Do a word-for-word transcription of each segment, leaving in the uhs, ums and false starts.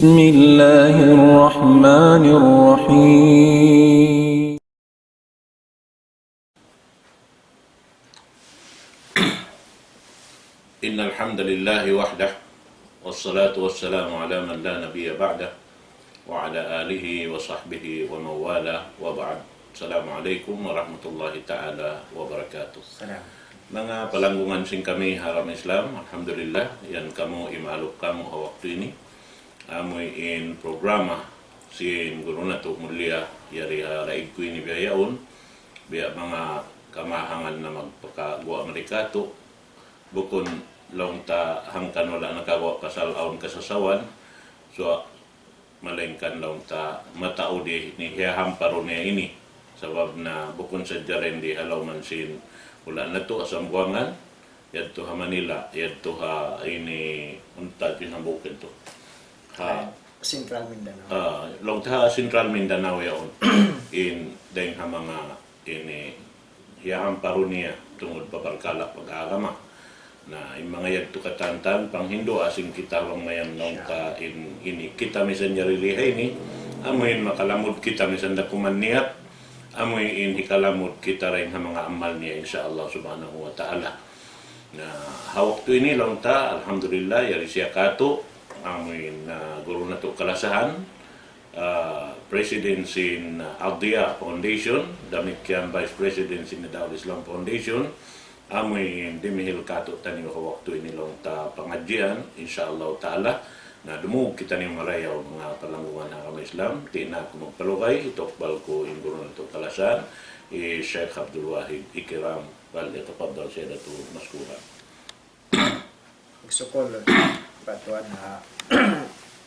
بسم الله الرحمن الرحيم. إن الحمد لله وحده، والصلاة والسلام على من لا نبي بعده، وعلى آله وصحبه ومن والاه، وبعد. السلام عليكم ورحمة الله تعالى وبركاته. Salam. Manga palanggungan sin kami ha agama Islam, alhamdulillah, yan kamu imalup kamu ha waktu ini. Amu in programa sin guru natu' mulia, yari ha laig ku ini biya' yaun, biya' manga kamahangan na magpakaguwa' mari katu', bukun laung ta hangkan wala' nakaguwa' pasal awn kasasawan, so, malaingkan laung ta mataud ini hiyahamparu niya ini, sabab na bukun sadja dayn di ha lawm sin hula' natu' ha Sambuwangan, yadtu ha Manila, yadtu ha ini, unta' in hambuuk yadtu. Ha, Central Mindanao. Ah, laung ta ha Central Mindanao yaun. In, dayn ha manga ini, hiyahamparu niya tungud pa parkala' pag-agama. Na, in manga yadtu katantan, panghindu' sin kita bang mayan laung ta in, ini, kita misan yari liha ini, amu in makalamud kita misan da kuman niyat, amu in hikalamud kita dayn ha manga amal niya, insya Allah subhanahu wa ta'ala. Na, ha waktu ini laung ta, alhamdulillah, yari siya katu', amu in, ah, guru natu' kalasahan, ah, President sin, ah, Ad-Diya Foundation, damikkiyan Vice President sin Da'wah Islam Foundation, amu in dumihil katu' taniyu ha waktu ini laung ta pangadjian, insya Allah ta'ala. Na, dumungug kitaniyu marayaw manga palanggungan ha agama Islam, di' na aku magpalugay, hitukbal ku in guru natu' kalasahan, hi Sheikh Abdul Wahid Ikram, فليتفضل سيادته مشكورا. Magsukul pa Tuhan ha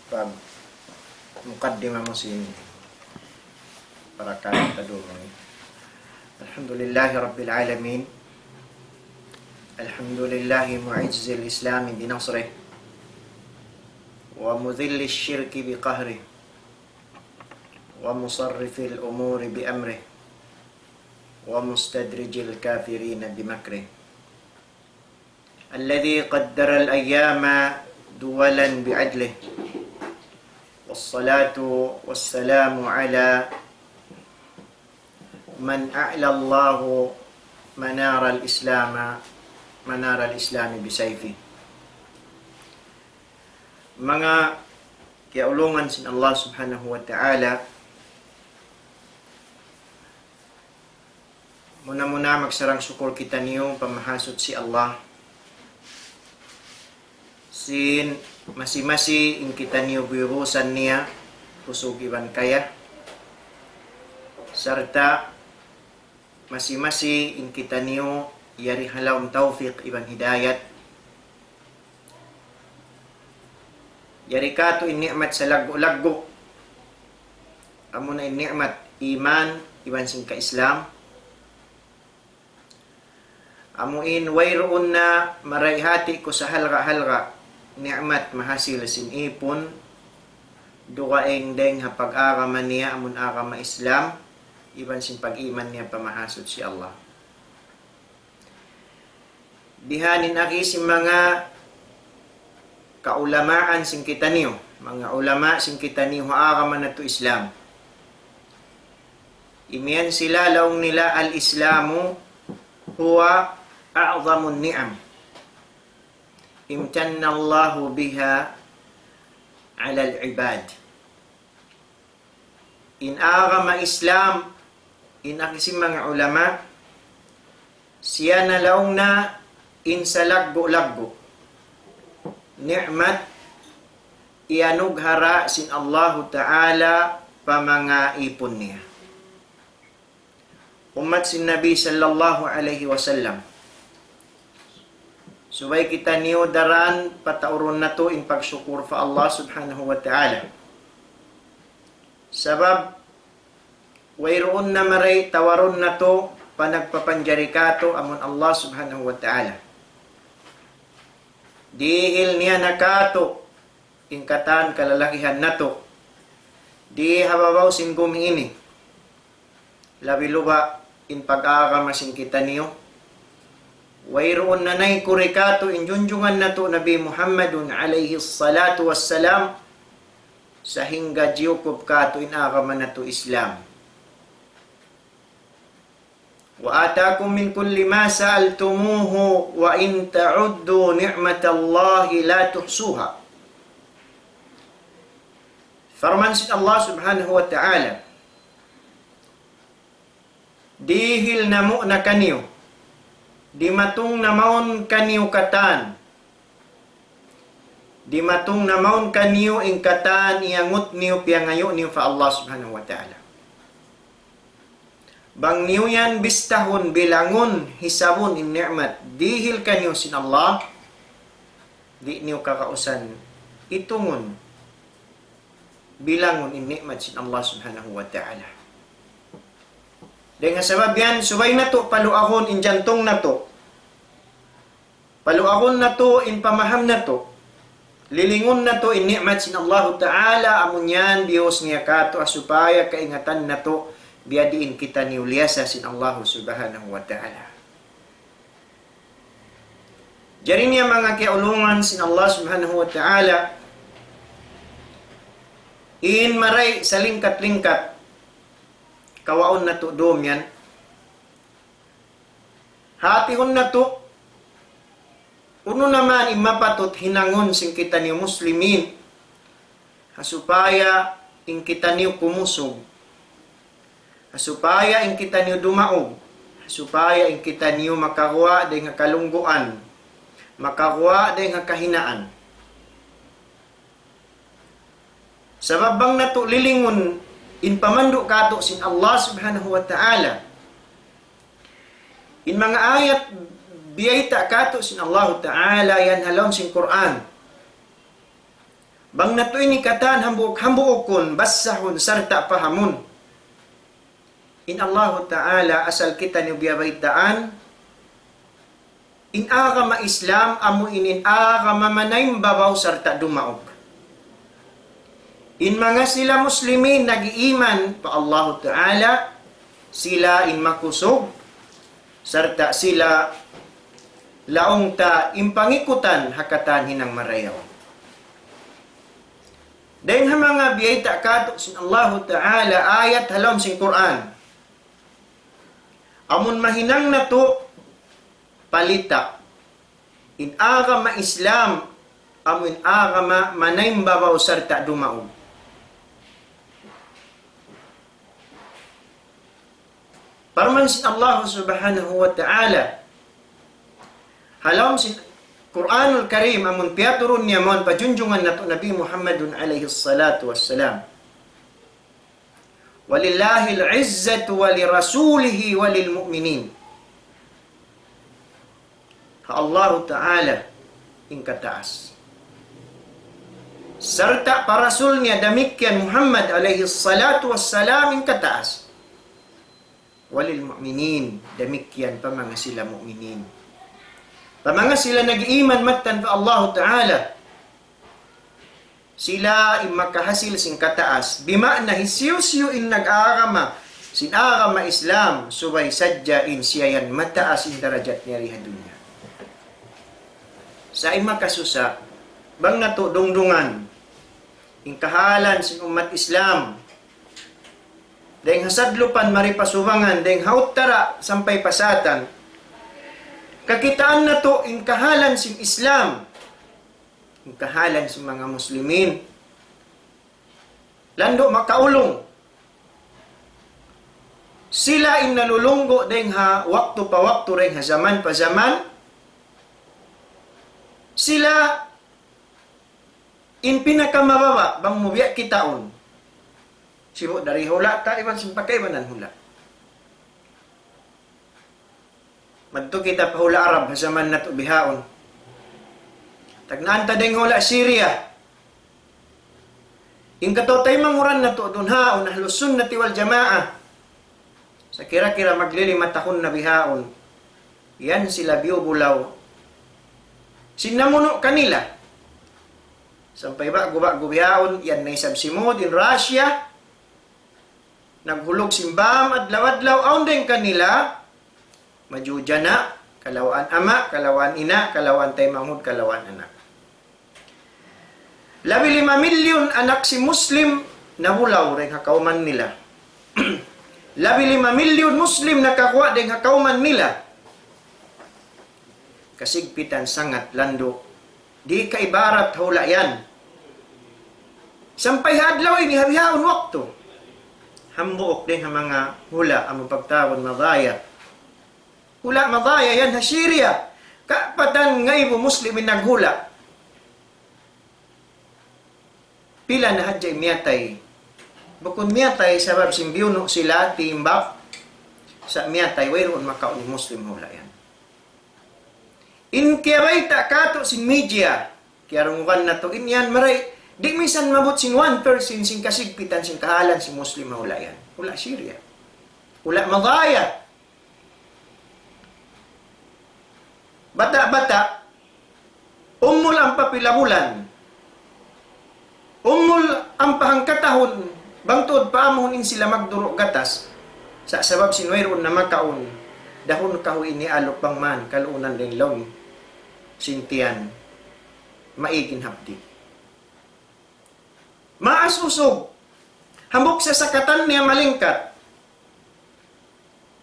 pag-mukaddima mu sin parakala' ta duun. الحمد لله رب العالمين. الحمد لله معز الإسلام بنصره، ومذل الشرك بقهره، ومصرف الأمور بأمره، ومستدرج الكافرين بمكره. الذي قدر الأيام دولا بعدله، والصلاة والسلام على من أعلى الله منار الإسلام، منار الإسلام بسيفه. Manga kiyaulungan sin Allah Subhanahu wa Ta'ala, muna-muna magsarang-sukul kitaniyu pa Mahasuchi Allah. Sin masi-masi in kitaniyu biyubusan niya, kusug iban kaya. Sarta' masi-masi in kitaniyu yari ha lawm tawfik iban hidayat. Yari katu' in ni'mat salaggu'-laggu'. Amuna in ni'mat iman iban sin ka-Islam. Amu in wayruun na maraihati ku sahalga'-halga' ni'mat mahasil sin ipun, dugaing dayng ha pag-agama niya, amun agama Islam, iban sin pag-iman niya pa Mahasuchi Allah. Bihaini in agi sin manga kaulamaan sin kitaniyu, manga ulama sin kitaniyu ha agama natu' Islam. Imiyan sila laung nila, الإسلام هو أعظم النعم امتن الله بها على العباد. In agama Islam, in agi sin manga ulama, siya na laung na in salaggu'-laggu' ni'mat iyanugara sin Allahu Ta'ala pa manga ipun niya. Ummat sin Nabi sallallahu alayhi wasallam. Subay kitaniyu daran pataurun natu' in pagsukur pa Allah Subhanahu wa Ta'ala. Sabab wayruun na marayaw tawarun natu' pa nagpapanjari katu' amun Allah Subhanahu wa Ta'ala. Dihil niya na katu' in katan kalalagihan natu' di ha babaw sin gumi ini. Labi luba' in pag-agama sin kitaniyu. Wayruun na naykuri katu' in junjungan natu' Nabi Muhammadun alayhi salatu wassalam, sahingga jiyukup katu' in agama natu' Islam. وآتاكم من كل ما سألتموه وإن تعدوا نعمة الله لا تحصوها. Parman sin Allah Subhanahu wa Ta'ala, dihil namu' na kaniyu, dimatung na mawn kaniyu katan, dimatung na mawn kaniyu in katan iyangut niyu, piyangayu' niyu pa Allah Subhanahu wa Ta'ala. Bang niyu yan bistahun, bilangun, hisabun in ni'mat dihil kaniyu sin Allah, di' niyu kakausan itungun, bilangun in ni'mat sin Allah Subhanahu wa Ta'ala. Dayn ha sabab yan, subay natu' paluagun in jantung natu'. Paluagun natu' in pamaham natu'. Lilingun natu' in ni'mat sin Allahu Ta'ala, amun yan biyus niya katu' ha supaya kaingatan natu', biyadiin kitaniyu liyasa sin Allahu Subhanahu wa Ta'ala. Jari niya manga kiyaulungan sin Allah Subhanahu wa Ta'ala, in marayaw salingkat-lingkat, kawaun natu' dum yan. Hatihun natu', unu na man in mapatut hinangun sin kitaniyu muslimin, ha supaya in kitaniyu kumusug, ha supaya in kitaniyu dumaug, ha supaya in kitaniyu makaguwa' dayn ha kalungguan, makaguwa' dayn ha kahinaan. Sabab bang natu' lilingun in pamandu' katu' sin Allah Subhanahu wa Ta'ala, in manga ayat biyayta' katu' sin Allahu Ta'ala yan ha lawm sin Qur'an. Bang natu' ini katan hambuuk-hambuukun, basahun, sarta' pahamun. In Allahu Ta'ala asal kitaniyu biyabaytaan, in agama Islam amu in, in agama manaimbabaw sarta' dumaug. In manga sila muslimin nag-iiman pa Allahu Ta'ala, sila in makusug, sarta' sila laung ta in pangikutan ha katan hinang marayaw. Dayn ha manga biyayta' katu' sin Allahu Ta'ala ayat ha lawm sin Qur'an. Amun mahinang natu' palita', in agama Islam, amu in agama manaimbabaw sarta' dumaug. Parman sin Allah Subhanahu wa Ta'ala, ha lawm sin Qur'anul Karim, amun piyaturun niya mawn pa junjungan natu' Nabi Muhammadun alayhi salatu wassalam. وَلِلَّهِ الْعِزَّةُ وَلِرَسُولِهِ وَلِلْمُؤْمِنِينَ. Ha Allahu Ta'ala in kataas. Sarta' pa Rasul niya damikkiyan Muhammad alayhi salatu wassalam in kataas. وَلِلْمُؤْمِنِينَ, damikkiyan pa manga sila mu'minin. Pa manga sila nag-iman mattan pa Allahu Ta'ala. Sila in makahasil sin kataas. Bima'na hisiyu-siyu in nag-agama sin agama Islam, subay sadja in siya yan mataas in darajat niya di ha dunya. Sa' in makasusa, bang natu' dungdungan in kahalan sin ummat Islam, dayng ha sadlupan mari pa subangan, dayng ha uttara sampay pa satan, kakitaan natu' in kahalan sin Islam, in kahalan sin manga muslimin. Landu' makaulung. Sila in nalulunggu' dayng ha waktu pa waktu, dayng ha jaman pa jaman. Sila in pinakamababa' bang mu biya' kitaun. Sibu' dari hula' ta iban sin pagkaibanan hula'. Madtu kita pa hula' Arab ha jaman natu' bihaun. Tagnaan ta dayng hula' Syria. In kataw-taymanghuran natu' duun haun, Ahlus Sunnati wal Jamaah. Sa' kira-kira maglilima tahun na bihaun. Yan sila biyubulaw sin namunu' kanila. Sampay ba'gu-ba'gu bihaun, yan na isab simud in Russia. Naghulug sin bam adlaw-adlaw, awn dayng kanila, majujana, kalawaan ama', kalawaan ina', kalawaan taymanghud, kalawaan anak. Labi lima milyun anak sin Muslim nabulaw dayn ha kawman nila. Labi lima milyun Muslim nakaguwa' dayn ha kawman nila. Kasigpitan sangat landu'. Di' kaibarat hula' yan. Sampay ha adlaw ini ha bihaun waktu. Hambuuk dayn ha manga hula' amu pagtawagun madaya. Hula' madaya yan ha Syria. Kapatan ngaibu Muslim in naghula'. Pila na hadja in miyatay. Bukun miyatay sabab sin biyunu' sila timbak. Sa' miyatay, wayruun makaun in Muslim hula' yan. In kiyabayta' katu' sin media, kiyarungugan natu' in yan maray, di' minsan maabut sin one percent sin kasigpitan sin kahalan sin Muslim hula' yan. Hula' Syria. Hula' madaya. Bata'-bata', umul ampa pila bulan. Umul ampa hangkatahun, bang tuud pa amuhun in sila magduru' gatas. Sa' sabab sin wayruun na makaun, dahun kahuy ini alup bang man, kaluunan dayn laum sin tiyan, maig in hapdi'. Maas usug, hambuuk sasakatan niya malingkat.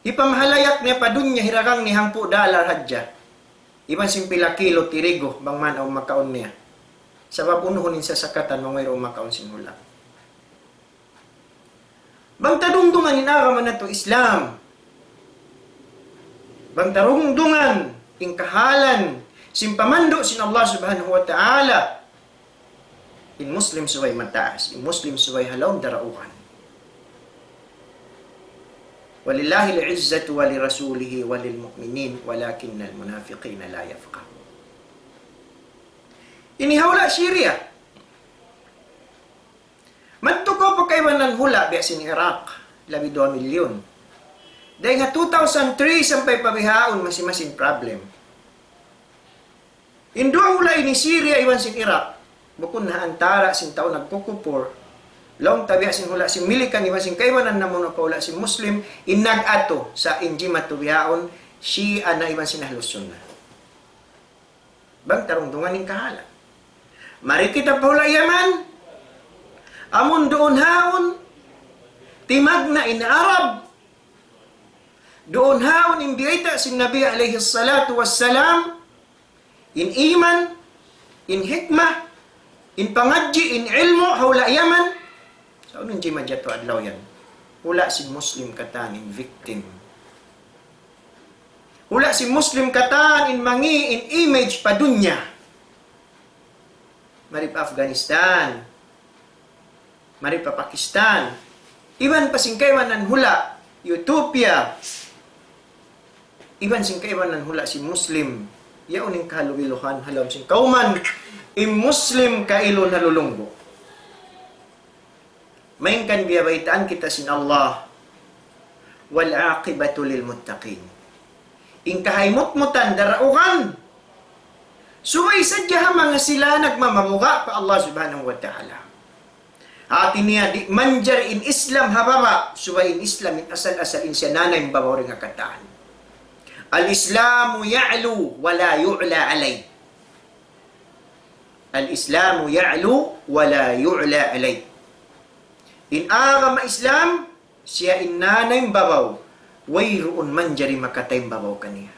Hipamahalayak niya pa dunya hiragang niya hangpu' dalar hadja. Iban sin pila kilo tirigu, bang man awn makaun niya. Sabab unuhun in sasakatan, bang wayruun makaun sin hula'. Bang ta dungdungan in agama natu' Islam. Bang ta dungdungan in kahalan sin pamandu' sin Allah Subhanahu wa Ta'ala. In Muslim subay mataas, in Muslim subay ha lawm daraugan. ولله العزة ولرسوله وللمؤمنين ولكن المنافقين لا يفقهون. Ini ha hula' Syria. Madtu kaw pa kaibanan hula' biya' sin Iraq, labi duwa milyun. Dayn ha two thousand three sampay pa bihaun masi-masi in problem. In duwa hula' ini, Syria iban sin Iraq, bukun na ha antara' sin tau nagkukupur. Laung ta biya' sin hula' sin Milikan iban sin kaibanan namunu' pa hula' sin Muslim, in nag-atu sa' in jimatu bihaun, Shia na iban sin Ahlus Sunnah. Bang ta dungdungan in kahalan. Mari kita pa hula' Yaman, amun duun haun, timagna' in Arab, duun haun in biyayta' sin Nabi alayhi salatu wassalam, in iman, in hikmah, in pangadji', in ilmu', ha hula' Yaman. Sa' unu in jimatu adlaw yan? Hula' sin Muslim katan in victim. Hula' sin Muslim katan in mangi' in image pa dunya. Mari pa Afghanistan. Mari pa Pakistan. Iban pa sin kaibanan hula', Ethiopia. Iban sin kaibanan hula' sin Muslim. Yaun in kahalu-iluhan ha lawm sin kawman. In Muslim kailun ha lulunggu'. Malayngkan biyabaytaan kita sin Allah, والعاقبة للمتقين. In kahaymutmutan daraugan, subay sadja ha manga sila nagmamabuga' pa Allah Subhanahu wa Ta'ala. Hati niya di' manjari in Islam ha baba', subay in Islam in asal-asal in siya nanaybabaw dayn ha katan. الإسلام يعلو ولا يعلى عليه. الإسلام يعلو ولا يعلى عليه. In agama Islam, siya in nanaybabaw, wayruun manjari makataybabaw kaniya.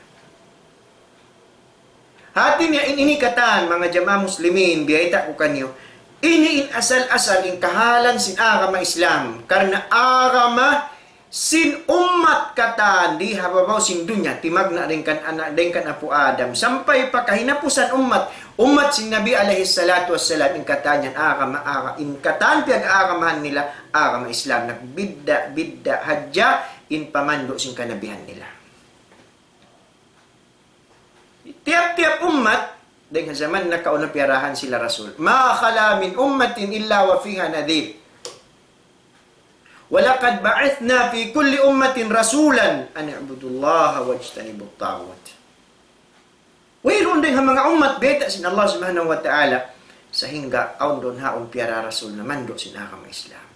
Hati niya in ini katan, manga jamaa muslimin, biyayta' ku kaniyu, ini in asal-asal in kahalan sin agama Islam, karna' agama sin ummat katan di ha babaw sin dunya, timagna' dayn kan ana', dayn kan apu' Adam, sampay pa kahinapusan ummat, ummat sin Nabi alayhi salatu wassalam, in katan yan agama, aga-, in katan piyag-agamahan nila, agama Islam, nagbidda'-bidda' hadja in pamandu' sin kanabihan nila. Tiyap-tiyap ummat, dayn ha jaman nakauna piyarahan sila Rasul. ما خلا من أمة إلا وفيها نذير. ولقد بعثنا في كل أمة رسولا أن اعبدوا الله واجتنبوا الطاغوت. Wayruun dayn ha manga ummat biyayta' sin Allah Subhanahu wa Ta'ala, sahingga awn duun haun piyara Rasul namandu' sin agama Islam.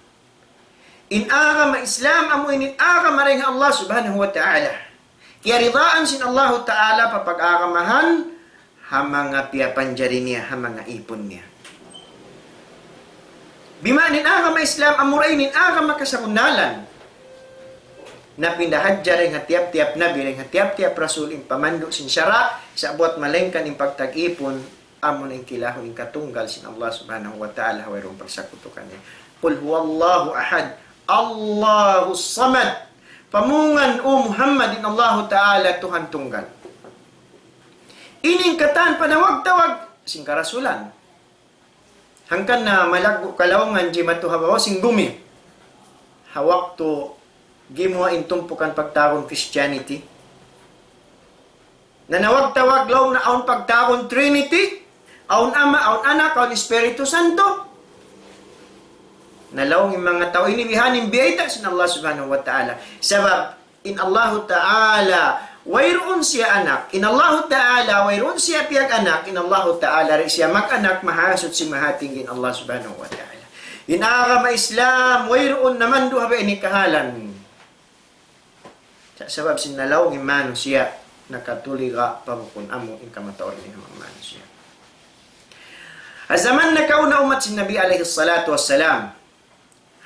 In agama Islam amu ini in agama dayn ha Allah Subhanahu wa Ta'ala. Kiyaridaan sin Allahu Ta'ala papag-agamahan ha manga piyapanjari niya, ha manga ipun niya. Bima in agama Islam, amura ini in agama kasabunnalan. Na pinda hadja dayn ha tiyap-tiyap nabi, dayn ha tiyap-tiyap rasul in pamandu' sin sara', sa' buwat malayngkan in pagtag-ipun, amu na in kilahu in katunggal sin Allah Subhanahu wa Ta'ala, wayruun pagsakutukan niya. قل هو الله أحد، الله الصمد. Pamungan, O Muhammad, in Allahu Ta'ala Tuhan tunggal. Ini in katan panawag-tawag sin karasulan. Hangkan na malaggu' kalaungan jimatu ha babaw sin gumi. Ha waktu gimuwa' in tumpukan pagtawagun Christianity. Nanawag-tawag laung na awn pagtawagun Trinity, awn Ama, awn Anak, awn Espiritu Santo. Na laung in manga tau ini bihaini in biyayta' sin Allah Subhanahu wa Ta'ala. Sabab in Allahu Ta'ala wayruun siya anak, in Allahu Ta'ala wayruun siya piyag-anak, in Allahu Ta'ala di' siya mag-anak, mahasuchi, mahatinggi in Allah Subhanahu wa Ta'ala. In agama Islam, wayruun namandu' ha biya' ini kahalan. Sa-, sabab sin nalaung in manusiya' nakatuliga pa bukun amu in kamatauran in manga manusiya'. Ha jaman nakauna ummat sin Nabi alayhi salatu wassalam,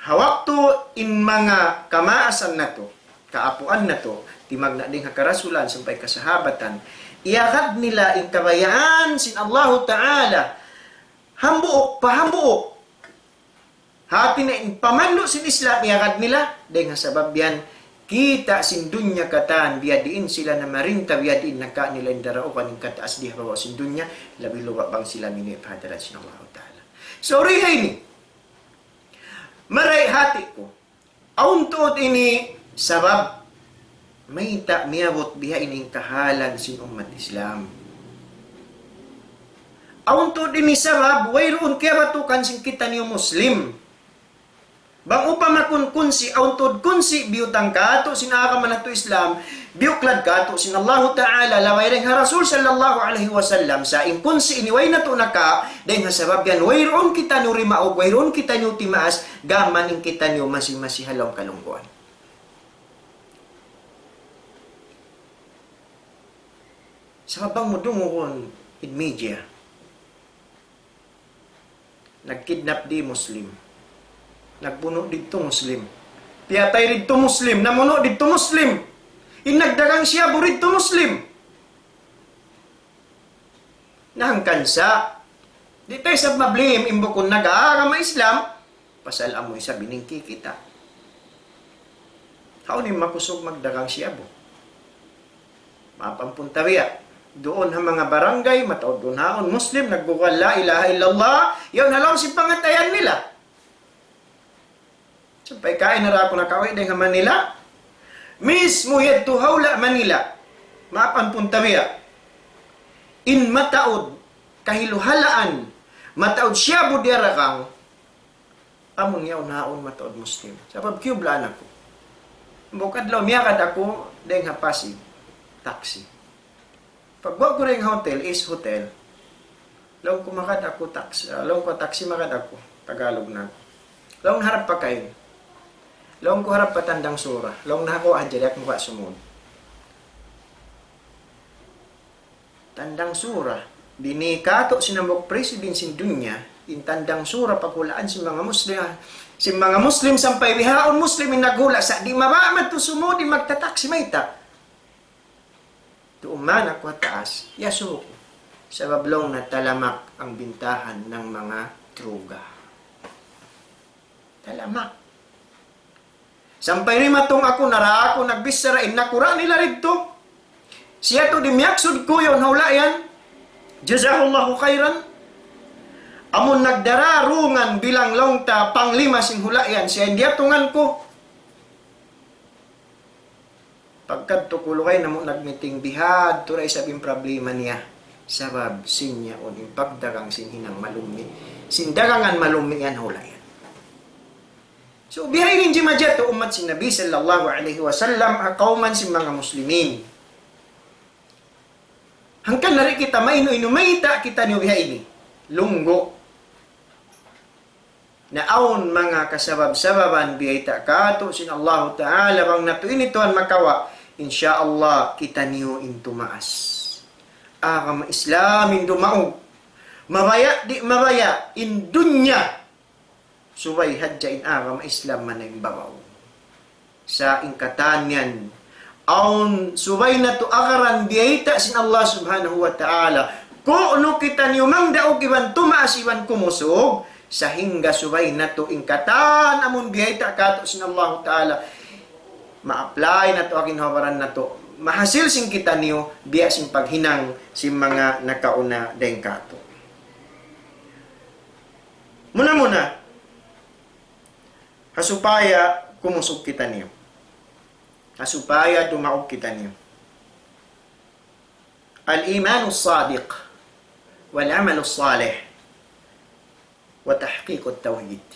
ha waktu in manga kamaasan natu', kaapuan natu', timagna' dayn ha karasulan sampay kasahabatan, iyagad nila in kabayaan sin Allahu Ta'ala, hambuuk pa hambuuk. Hati niya in pamandu' sin Islam iyagad nila, dayn ha sabab yan kita' sin dunya katan, biyadiin sila namarinta, biyadiin naka nila in daraukan in kataas di ha babaw sin dunya, labi luba' bang sila minuwi' pa hadarat sin Allahu Ta'ala. So, ri ha ini, maray hati ku, awn tuud ini sabab mayta' miyabut bihaini in kahalan sin ummat Islam. Awn tuud ini sabab wayruun kiyabatukan sin kitaniyu Muslim. Bang upama kun kunsi, awn tuud kunsi biyutang kātu' sin agama natu' Islam, biyuklad kātu' sin Allahu Ta'ala, labay dayn ha Rasul sallallahu alayhi wasallam, sa' in kunsi ini way natu' naka, dayn ha sabab yan, wayruun kitaniyu rimaug, wayruun kitaniyu timaas, gām in kitaniyu masi-masi ha lawm kalungguan. Sabab bang mu dungugun in media, nagkidnap di Muslim. Nagbunu' didtu Muslim. Piyatay didtu Muslim. Namunu' didtu Muslim. In nagdagang shabu didtu Muslim. Na hangkan sa, di' ta isab ma-blame in bukun nag-aagama Islam, pasal amu isab in kikita'. Hawnu in makusug magdagang shabu? Maap ampun tabiya'. Duun ha manga barangay, mataud duun ha yaun Muslim, nagbugal la ilaha illallah, yaun ha lawm sin pangatayan nila. Sampay kaina da aku nakauwi' dayn ha Manila. Mismu yadtu ha hula' Manila. Maap ampun tabiya'. In mataud kahiluhalaan, mataud shabu diyaragang, amun yaun ha yaun mataud Muslim. Sabab kiyublaan aku. Hambuuk adlaw miyagad aku dayn ha Pasig, taxi. Pagguwa' ku dayn ha hotel, Ace Hotel. Laung ku, "Magad aku taxi," ah, laung ku, "Taxi, magad aku." Tagalog na aku. Laung, "Harap pa kain." Laung ku, "Harap pa Tandang Sura." Laung, "Na aku hadja, di' aku maka sumud." Tandang Sura. Bini kātu' sin hambuuk president sin dunya, in Tandang Sura paghulaan sin manga Muslim, sin manga Muslim sampay bihaun Muslim in naghula' sa' di' mabaya' madtu sumud in magtataksi mayta'. Duun man aku ha taas, iyasubu ku. Sabab laung na talamak ang bintahan ng mga droga. Talamak. Sampay dimatung aku, nara aku nagbichara in nakura' nila didtu. Siya tuud in miyaksud ku yaun ha hula' yan. Jazahullahu khairan. Amun nagdararungan bilang laung ta panglima sin hula' yan, siya in diyatungan ku. Pagkadtu ku, lugay namu' nag-meeting, bihādtu da isab in problema niya. Sabab sin yaun in pagdagang sin hinang malummi'. Sin dagangan malummi' yan ha hula' yan. So, bihaini in jimatu ummat sin Nabi sallallahu alayhi wasallam, ha kawman sin manga Muslimin. Hangkan na di' kita mainu-inu, mayta' kitaniyu bihaini. Lunggu'. Na awn manga kasabab-sababan biyayta' kātu' sin Allahu Ta'ala bang natu' ini Tuhan makawa', insya Allah kitaniyu in tumaas. Agama Islam in dumaug. Mabaya' di' mabaya', in dunya Subay hadja in agama Islam manayng babaw. Sa' in katan yan, awn subay natu' agaran biyayta' sin Allah Subhanahu wa Ta'ala. Ku'nu kitaniyu mangdaug iban tumaas iban kumusug, sahingga subay natu' in katan amun biyayta' katu' sin Allah Ta'ala, ma-apply natu' ha ginhawa-baran natu', mahasil sin kitaniyu, biya' sin paghinang sin manga nakauna dayn katu'. Muna-muna, ha supaya kumusug kitaniyu. Ha supaya dumaug kitaniyu. الإيمان الصادق والعمل الصالح وتحقيق التوحيد.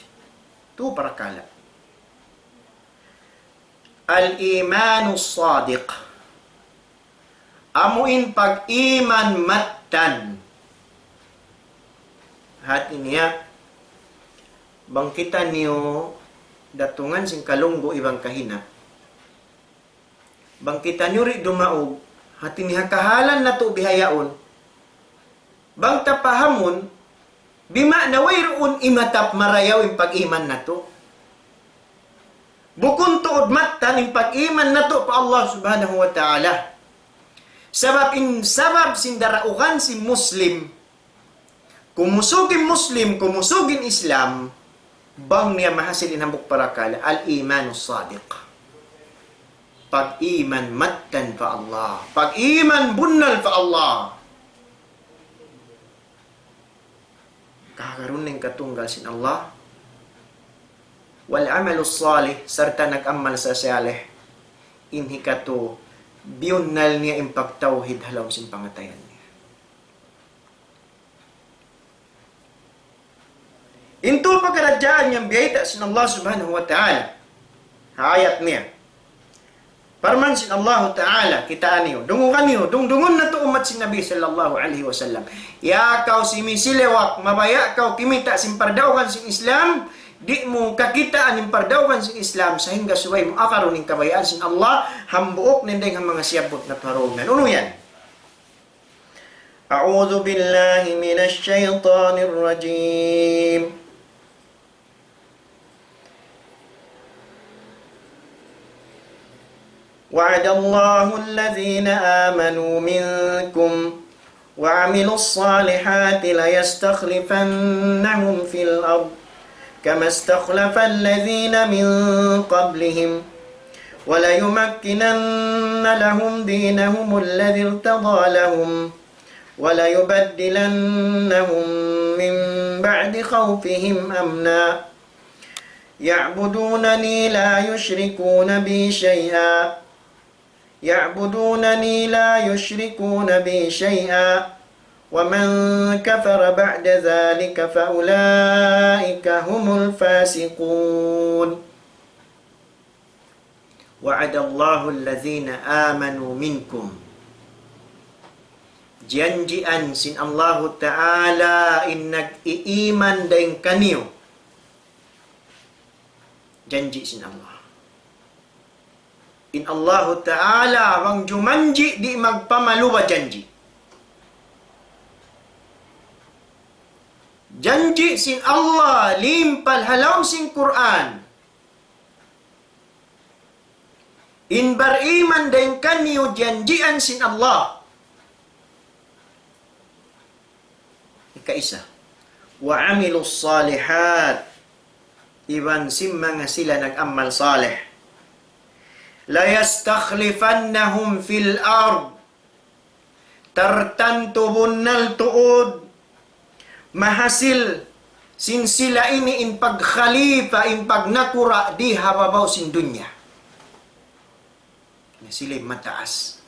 Tu parakala'. الإيمان الصادق. Amu in pag-iman mattan. Hati niya, bang kitaniyu datungan sin kalunggu' iban kahina'. Bang kitaniyu di' dumaug, hati niya kahalan natu' bihaun. Bang ta pahamun, bima'na wayruun imatap marayaw in pag-iman natu'. Bukun tuud mattan in pag-iman natu' pa Allah Subhanahu wa Ta'ala. Sabab in, sabab sin daraugan sin Muslim, kumusug in Muslim, kumusug in Islam, bang niya mahasil in hambuuk parakala', الإيمان الصادق. Pag-iman mattan pa Allah. Pag-iman bunnal pa Allah. Kahagarun in katunggal sin Allah. والعمل الصالح, sarta' nag-amal sa salih. In hikatu, biyunnal niya in pagtawhid ha lawm sin pangatayan niya. In tū pakaradjaan yan biyayta' sin Allah Subhanahu wa Ta'ala. Ha ayat niya. Parman sin Allahu Ta'ala, kitaa niyu, dungugan niyu, dungdungun natu' ummat sin Nabi sallallahu alayhi wasallam. Ya kaw simisiliwak, mabaya' kaw kimita' sin pardaugan sin Islam, di' mu kakitaan in pardaugan sin Islam, sahingga subay mu akarun in kabayaan sin Allah, hambuuk na in dayn ha manga siyabbut natu' ha duun yan. Unu yan? أعوذ بالله من الشيطان الرجيم. وعد الله الذين آمنوا منكم وعملوا الصالحات ليستخلفنهم في الأرض كما استخلف الذين من قبلهم وليمكنن لهم دينهم الذي ارتضى لهم وليبدلنهم من بعد خوفهم أمنا يعبدونني لا يشركون بي شيئا يعبدونني لا يشركون بي شيئا ومن كفر بعد ذلك فأولئك هم الفاسقون. وعد الله الذين آمنوا منكم. Janjian sin Allahu Ta'ala in nag-iiman dayn kaniyu. Janji' sin Allah. In Allahu Ta'ala bang jumanji' di' magpamaluba janji'. Janji' sin Allah limpal ha lawm sin Qur'an. In bar-iman dayn kaniyu janjian sin Allah. Ikaisa. وعملوا الصالحات. Iban sin manga sila nag-amal salih. ليستخلفنهم في الأرض. Tartantu bunnal tuud mahasil sin sila ini in pagkhalifa, in pagnakura' di ha babaw sin dunya. Na sila in mataas.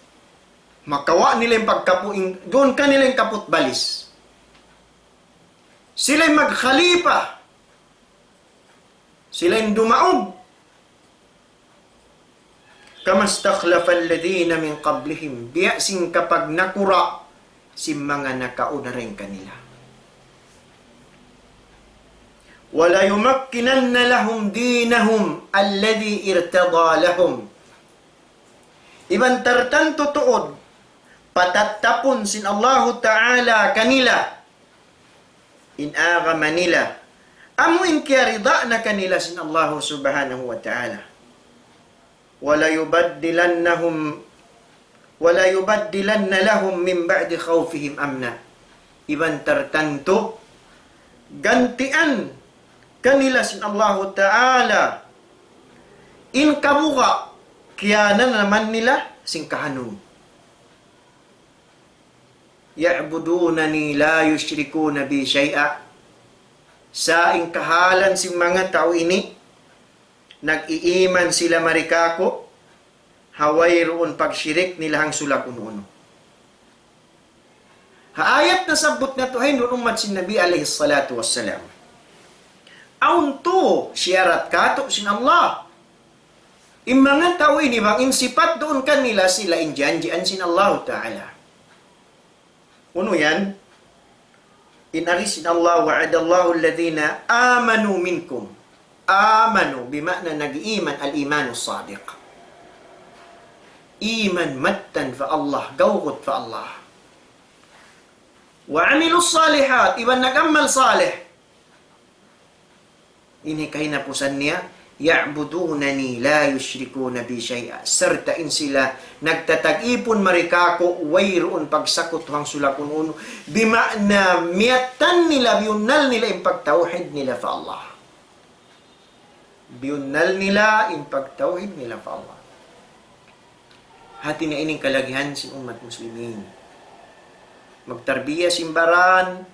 Makawa' nila in pagkapu-, in, duun kanila in kaput balis. Sila in magkhalifa. Sila in dumaug. كما استخلف الذين من قبلهم. Biya' sin kapagnakura' sin manga nakauna dayn kanila. وليمكنن لهم دينهم الذي ارتضى لهم. Iban tartantu tuud, patattapun sin Allahu Ta'ala kanila in agama nila, Amu in kiyarida na kanila sin Allahu Subhanahu wa Ta'ala. وَلَيُبَدِّلَنَّهُمْ وَلَيُبَدِّلَنَّ لَهُمْ مِنْ بَعْدِ خَوْفِهِمْ أَمْنًا. Iban tartantu, gantian kanila sin Allahu Ta'ala in kabuga' kiyananaman nila sin kahanun. يَعْبُدُونَنِي لَا يُشْرِكُونَ بِي شَيْئًا. Sa' in kahalan sin manga tau ini, nag-iiman sila mari kāku', ha wayruun pagshirik nila hangsulag unu-unu. Ha ayat nasabbut natu' ha yan duun ummat sin Nabi alayhi salatu wassalam. Awn tuud siyarat kātu' sin Allah. In manga tau ini bang in sipat duun kanila sila in janjian sin Allahu Ta'ala. Unu yan? In agi sin Allah, وَعَدَ اللَّهُ الَّذِينَ آمَنُوا مِنْكُمْ. آمَنُوا, bima'na nag-iman, الإيمان الصادق. Iman mattan pa Allah, gawgut pa Allah. وَعَمِلُوا الصَّالِحَاتِ, iban nag-amal salih. Ini kahinapusan niya, يَعْبُدُونَنِي لَا يُشْرِكُونَ بِي شَيْئًا. Sarta' in sila nagtatag-ipun mari kāku', wayruun pagsakutu hangsulag unu-unu. Bima'na miyattan nila, biyunnal nila in pagtawhid nila pa Allah. Biyunnal nila in pagtawhid nila pa Allah. Hati niya ini in kalagihan sin ummat muslimin. Magtarbiya sin baran,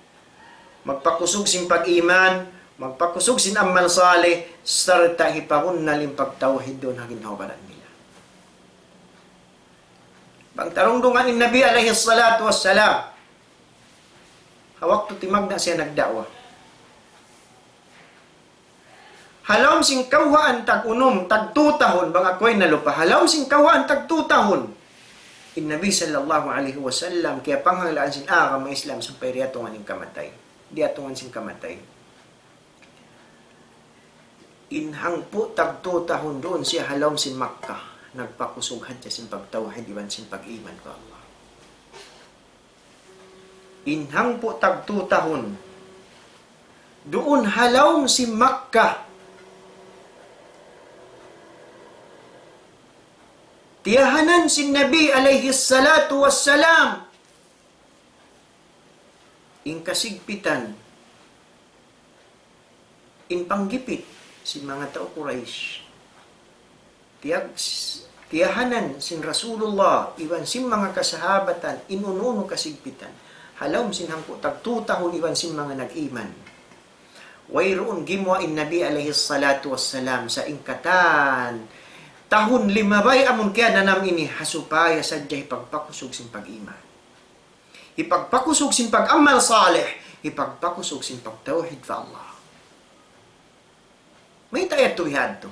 magpakusug sin pag-iman, magpakusug sin amal salih, sarta' hipabunnal in pagtawhid duun ha ginhawa-baran nila. Bang tarungdungan in Nabi alayhi salatu wassalam, ha waktu timagna' siya nagda'wa. Ha lawm sin kawhaan tag-unum, tag-tu tahun, bang aku in nalupa. Ha lawm sin kawhaan tag-tu tahun. In Nabi sallallahu alayhi wasallam, kiyapanghanglaan sin agama Islam sampay diyatungan in kamatay. Diyatungan sin kamatay. In hangpu' tag-tu tahun duun siya ha lawm sin Makkah. Nagpakusug hadja sin pagtawhid iban sin pag-iman pa Allah. In hangpu' tag-tu tahun, duun ha lawm sin Makkah, tiyahanan sin Nabi alayhi salatu wassalam in kasigpitan, in panggipit sin manga tau Quraysh. Tiyag-, tiyahanan sin Rasulullah iban sin manga kasahabatan in unu-unu kasigpitan. Ha lawm sin hangpu' tag-tu tahun iban sin manga nag-iman. Wayruun gimuwa' in Nabi alayhi salatu wassalam sa' in katan tahun limabay amun kiyananam ini ha supaya sadja hipagpakusug sin pag-iman. Hipagpakusug sin pag-amal salih, hipagpakusug sin pagtawhid pa Allah. Mayta' yadtu bihadtu?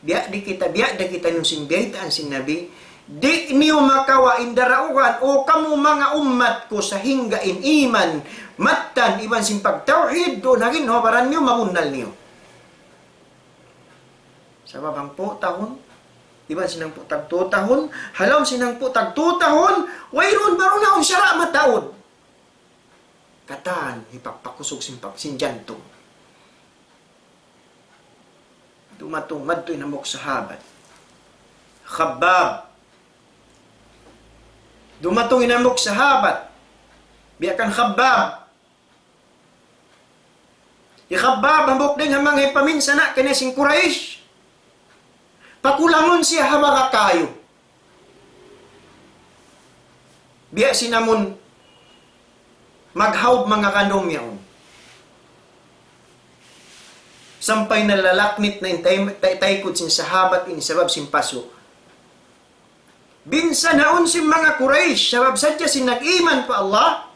Biya' di kita, biya' da kita niyu sin biyaytaan sin Nabi, di' niyu makawa' in daraugan, O kamu manga ummat ku, sahingga in iman, mattan, iban sin pagtawhid, duun ha ginhawa-baran niyu, mabunnal niyu. Sabab hangpu' tahun, iban sin hangpu' tag-tu tahun, ha lawm sin hangpu' tag-tu tahun, wayruun barunaun sara' mataud. Katan, hipagpakusug sin pag-, sin jantung. Dumatung madtu in hambuuk sahabat. Khabbab. Dumatung in hambuuk sahabat. Biya' kan Khabbab. Hi Khabbab, hambuuk dayn ha manga hipaminsana' kaniya sin Quraysh. Pakulangun siya ha baga kayu. Biya' sin amun maghaub manga kandum yaun. Sampay nalalaknit na in tay-, tay-, taykud sin sahabat ini sabab sin pasu'. Binsanhaun sin manga Quraysh, sabab sadja sin nag-iman pa Allah.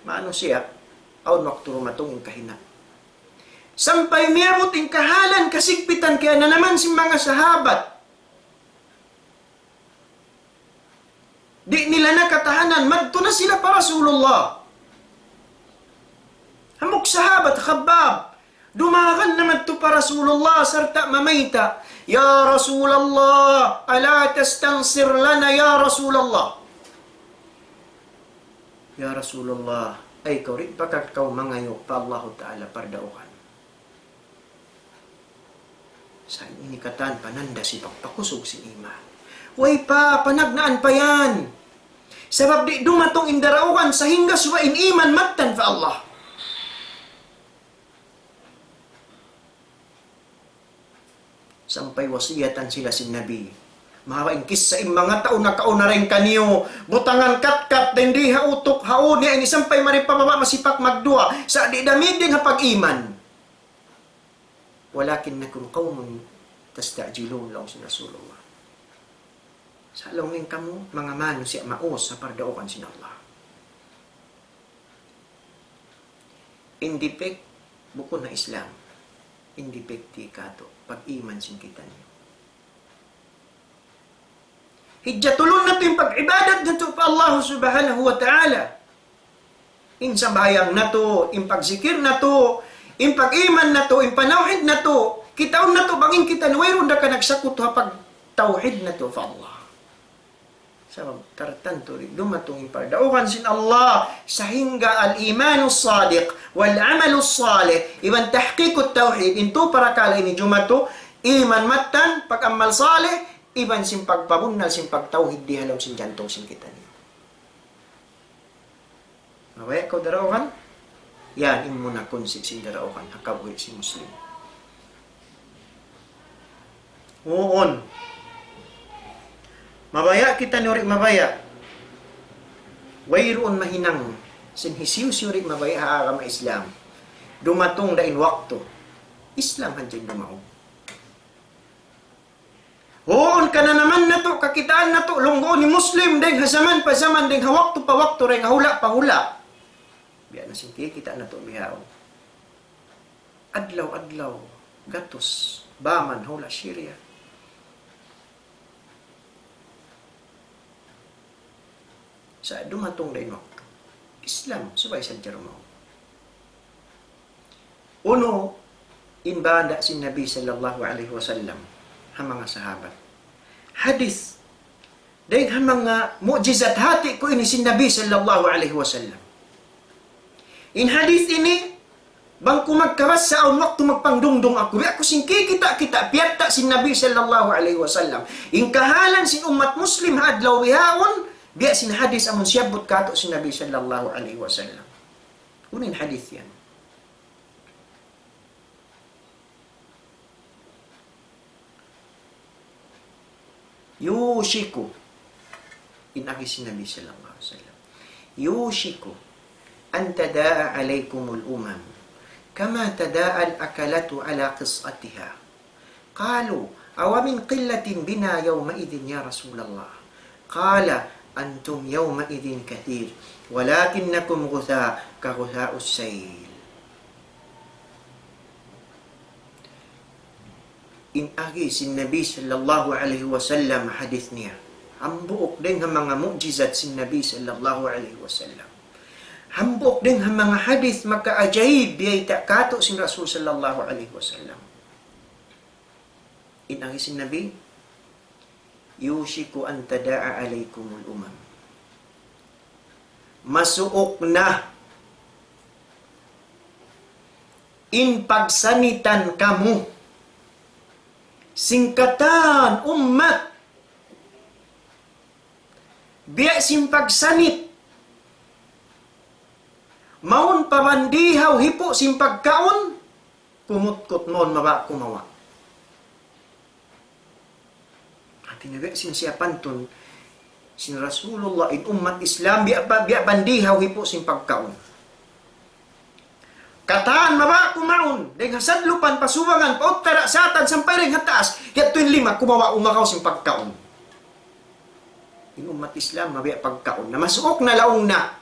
Manusiya', awn waktu dumatung in kahina'. Sampay miyabut in kahalan kasigpitan kiyananaman sin manga sahabat. Di' nila na katahanan, madtu na sila pa Rasulullah. Hambuuk sahabat, Khabbab, dumagan na madtu pa Rasulullah sarta' mamayta', يا رسول الله، ألا تستنصر لنا يا رسول الله؟ Ya Rasulullah, Ay, kaw di' pa ka kaw mangayu' pa Allahu Ta'ala pardaugan. Sa' ini katan pananda sin pagpakusug sin iman. Way pa, panagnaan pa yan. Sabab di' dumatung in daraugan sahingga subay in iman mattan pa Allah. Sampay wasiyatan sila sin Nabi. Mahaba' in kissa in manga tau nakauna dayn kaniyu, butangan katkat dayn di ha utuk, ha ū niya ini sampay mari pa baba' masipak magduwa, sa' di' damig dayn ha pag-iman. ولكنكم قوم تستعجلون, laung sin Rasulullah. Sa' laung niya kamu, manga manusiya' maus ha pardaugan sin Allah. In defect, bukun ha Islam. In defect di katu', pag-iman sin kitaniyu. Hijatulun natu' in pag-ibadat natu' pa Allah Subhanahu wa Ta'ala. In sambahayang natu', in pagzikir natu', in pag-iman natu', in panawhid natu', kitaun natu' bang in kitaniyu wayruun da ka nagsakutu ha pagtawhid natu' pa Allah. Sabab tartantu di' dumatung in pardaugan sin Allah, sahingga الإيمان الصادق والعمل الصالح, iban تحقيق التوحيد, in tū parakala' ini jumatu, iman mattan, pag-amal salih, iban sin pagpabunnal sin pagtawhid di ha lawm sin jantung sin kitaniyu. Mabaya' kaw daraugan? Yan in muna kunsi sin daraugan ha kabuhi' sin Muslim. Huun. Mabaya' kitaniyu di' mabaya'. Wayruun mahinang sin hisiyu-siyu di' mabaya' ha agama Islam. Dumatung da in waktu, Islam hadja in dumaug. Huun, kananaman natu', kakitaan natu', lungguun in Muslim dayn ha jaman pa jaman, dayn ha waktu pa waktu, dayn ha hula' pa hula'. Biya' na sin kikita' natu' bihaun. Adlaw-adlaw, gatus, baman, hula' Syria. Sa' dumatung da in waktu, Islam, subay sadja dumaug. Unu in banda' sin Nabi sallallahu alayhi wasallam ha manga sahabat. Hadith. Dayn ha manga mu'jizat hati ku ini sin Nabi sallallahu alayhi wasallam. In hadith ini, bang ku magkabassa awn waktu magpangdungdung aku, biya' ku sin kikita'-kita' piyatta' sin Nabi sallallahu alayhi wasallam. In kahalan sin ummat Muslim ha adlaw bihaun, biya' sin hadith amun siyabbut kātu' sin Nabi sallallahu alayhi wasallam. Unu in hadith yan? يوشك, in agi sin Nabi sallallahu alayhi wasallam, يوشك أن تداعى عليكم الأمم كما تداعى الأكلة على قصعتها. قالوا: أو من قلة بنا يومئذ يا رسول الله؟ قال: أنتم يومئذ كثير ولكنكم غثاء كغثاء السيل. In agi sin Nabi sallallahu alayhi wasallam hadith niya. Hambuuk dayn ha manga mu'jizat sin Nabi sallallahu alayhi wasallam. Hambuuk dayn ha manga hadith makaajaib biyayta' kātu' sin Rasul sallallahu alayhi wasallam. In agi sin Nabi, يوشك أن تداعى عليكم الأمم. Masuuk na in pagsanitan kamu sin katan ummat. Biya' sin pagsanit mawn pa bandihaw hipu' sin pagkaun, kumutkut mawn mabaya' kumawa'. Hati niya biya' sin siya pantun sin Rasulullah, in ummat Islam biya' pa, biya' bandihaw hipu' sin pagkaun. Katan mabaya' kumaun, dayn ha sadlupan, pa subangan, pa uttara', satan, sampay dayn ha taas, yadtu in lima kumawa', umakaw sin pagkaun. In ummat Islam mabaya' pagkaun, na masuuk na, laung na.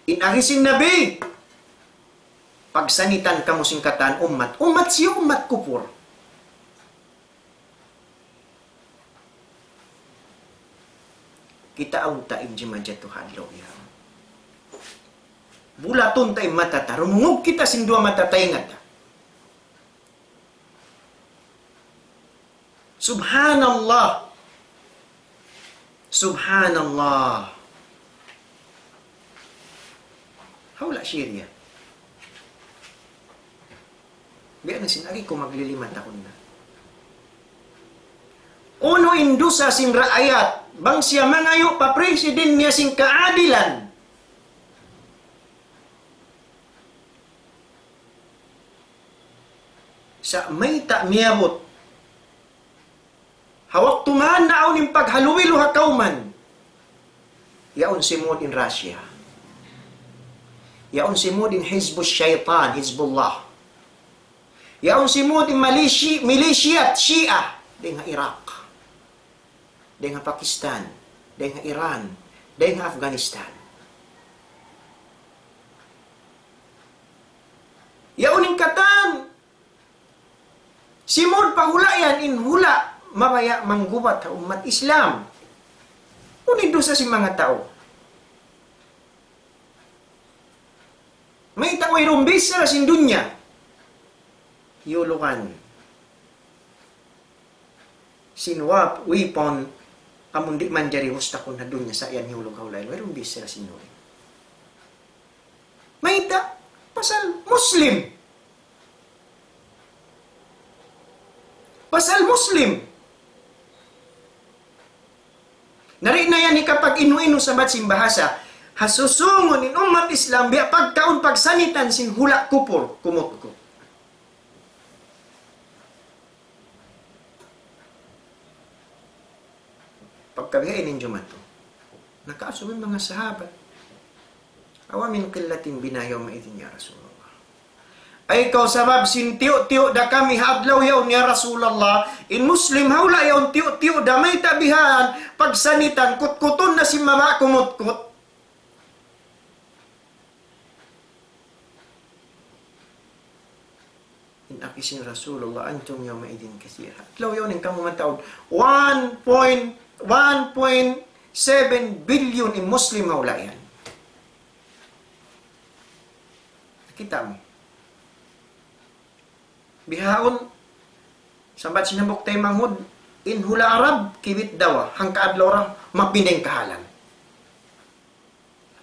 In agi sin Nabi, pagsanitan kamu sin katan ummat. Ummat siyu? Ummat kupur. Kitaun ta in jimajatu ha adlaw bihaun. Bulatun ta in mata ta, rumungug kita sin duwa mata ta, ingat ta. Subhanallah. Subhanallah. Hawla' Syria. Biya' na sin agi ku maglilima tahun na. Unu in dusa sin raayat, bang siya mangayu' pa president niya sin kaadilan. Sa' mayta' miyabut. Ha waktu man naawn in paghaluilu ha kawman. Yaun simud in Russia. Yaun simud in Hizbus Shaytan, Hizbullah. Yaun simud in milisi-, milisiyat Shia. Dayn ha Iraq. Dayn ha Pakistan. Dayn ha Iran. Dayn ha Afghanistan. Yaun in katan simud pa hula' yan in hula' mabaya' manggubat ha ummat Islam. Unu in dusa sin manga tau? Mayta' wayruun bichara sin dunya? Hiyulugan sin wap-, weapon, amun di' manjari mustakun ha dunya sa' yan hiyulug ha hula' yan. Wayruun bichara sin hula'. Mayta'? Pasal Muslim. Pasal Muslim. Na di' na yan hikapag-inu-inu sa bat sin bahasa. Ha susungun in ummat Islam, biya' pagkaun pagsanitan sin hula' kupur, kumutkut. Pagka bihaini in jumatu, nakaasubu in manga sahabat. أَوَمِنْ قِلَّةٍ بِنَا يَوْمَئِذٍ يَا رَسُولَ اللَّهِ. Ay kaw sabab sin tiyu'-tiyu' da kami ha adlaw yaun ya Rasulullah. In Muslim ha hula' yaun tiyu'-tiyu' da, mayta' bihan, pagsanitan, kutkutun na sin mabaya' kumutkut. In agi sin Rasulullah, أَنْتُمْ يَوْمَئِذٍ كَثِيرٌ. Adlaw yaun in kamu mataud, one point, one point seven billion in Muslim ha hula' yan. Kita' mu. Bihaun, sambat sin hambuuk taymanghud, in hula' Arab, kibit dawa, hangka adlaw ra, mapinda in kahalan.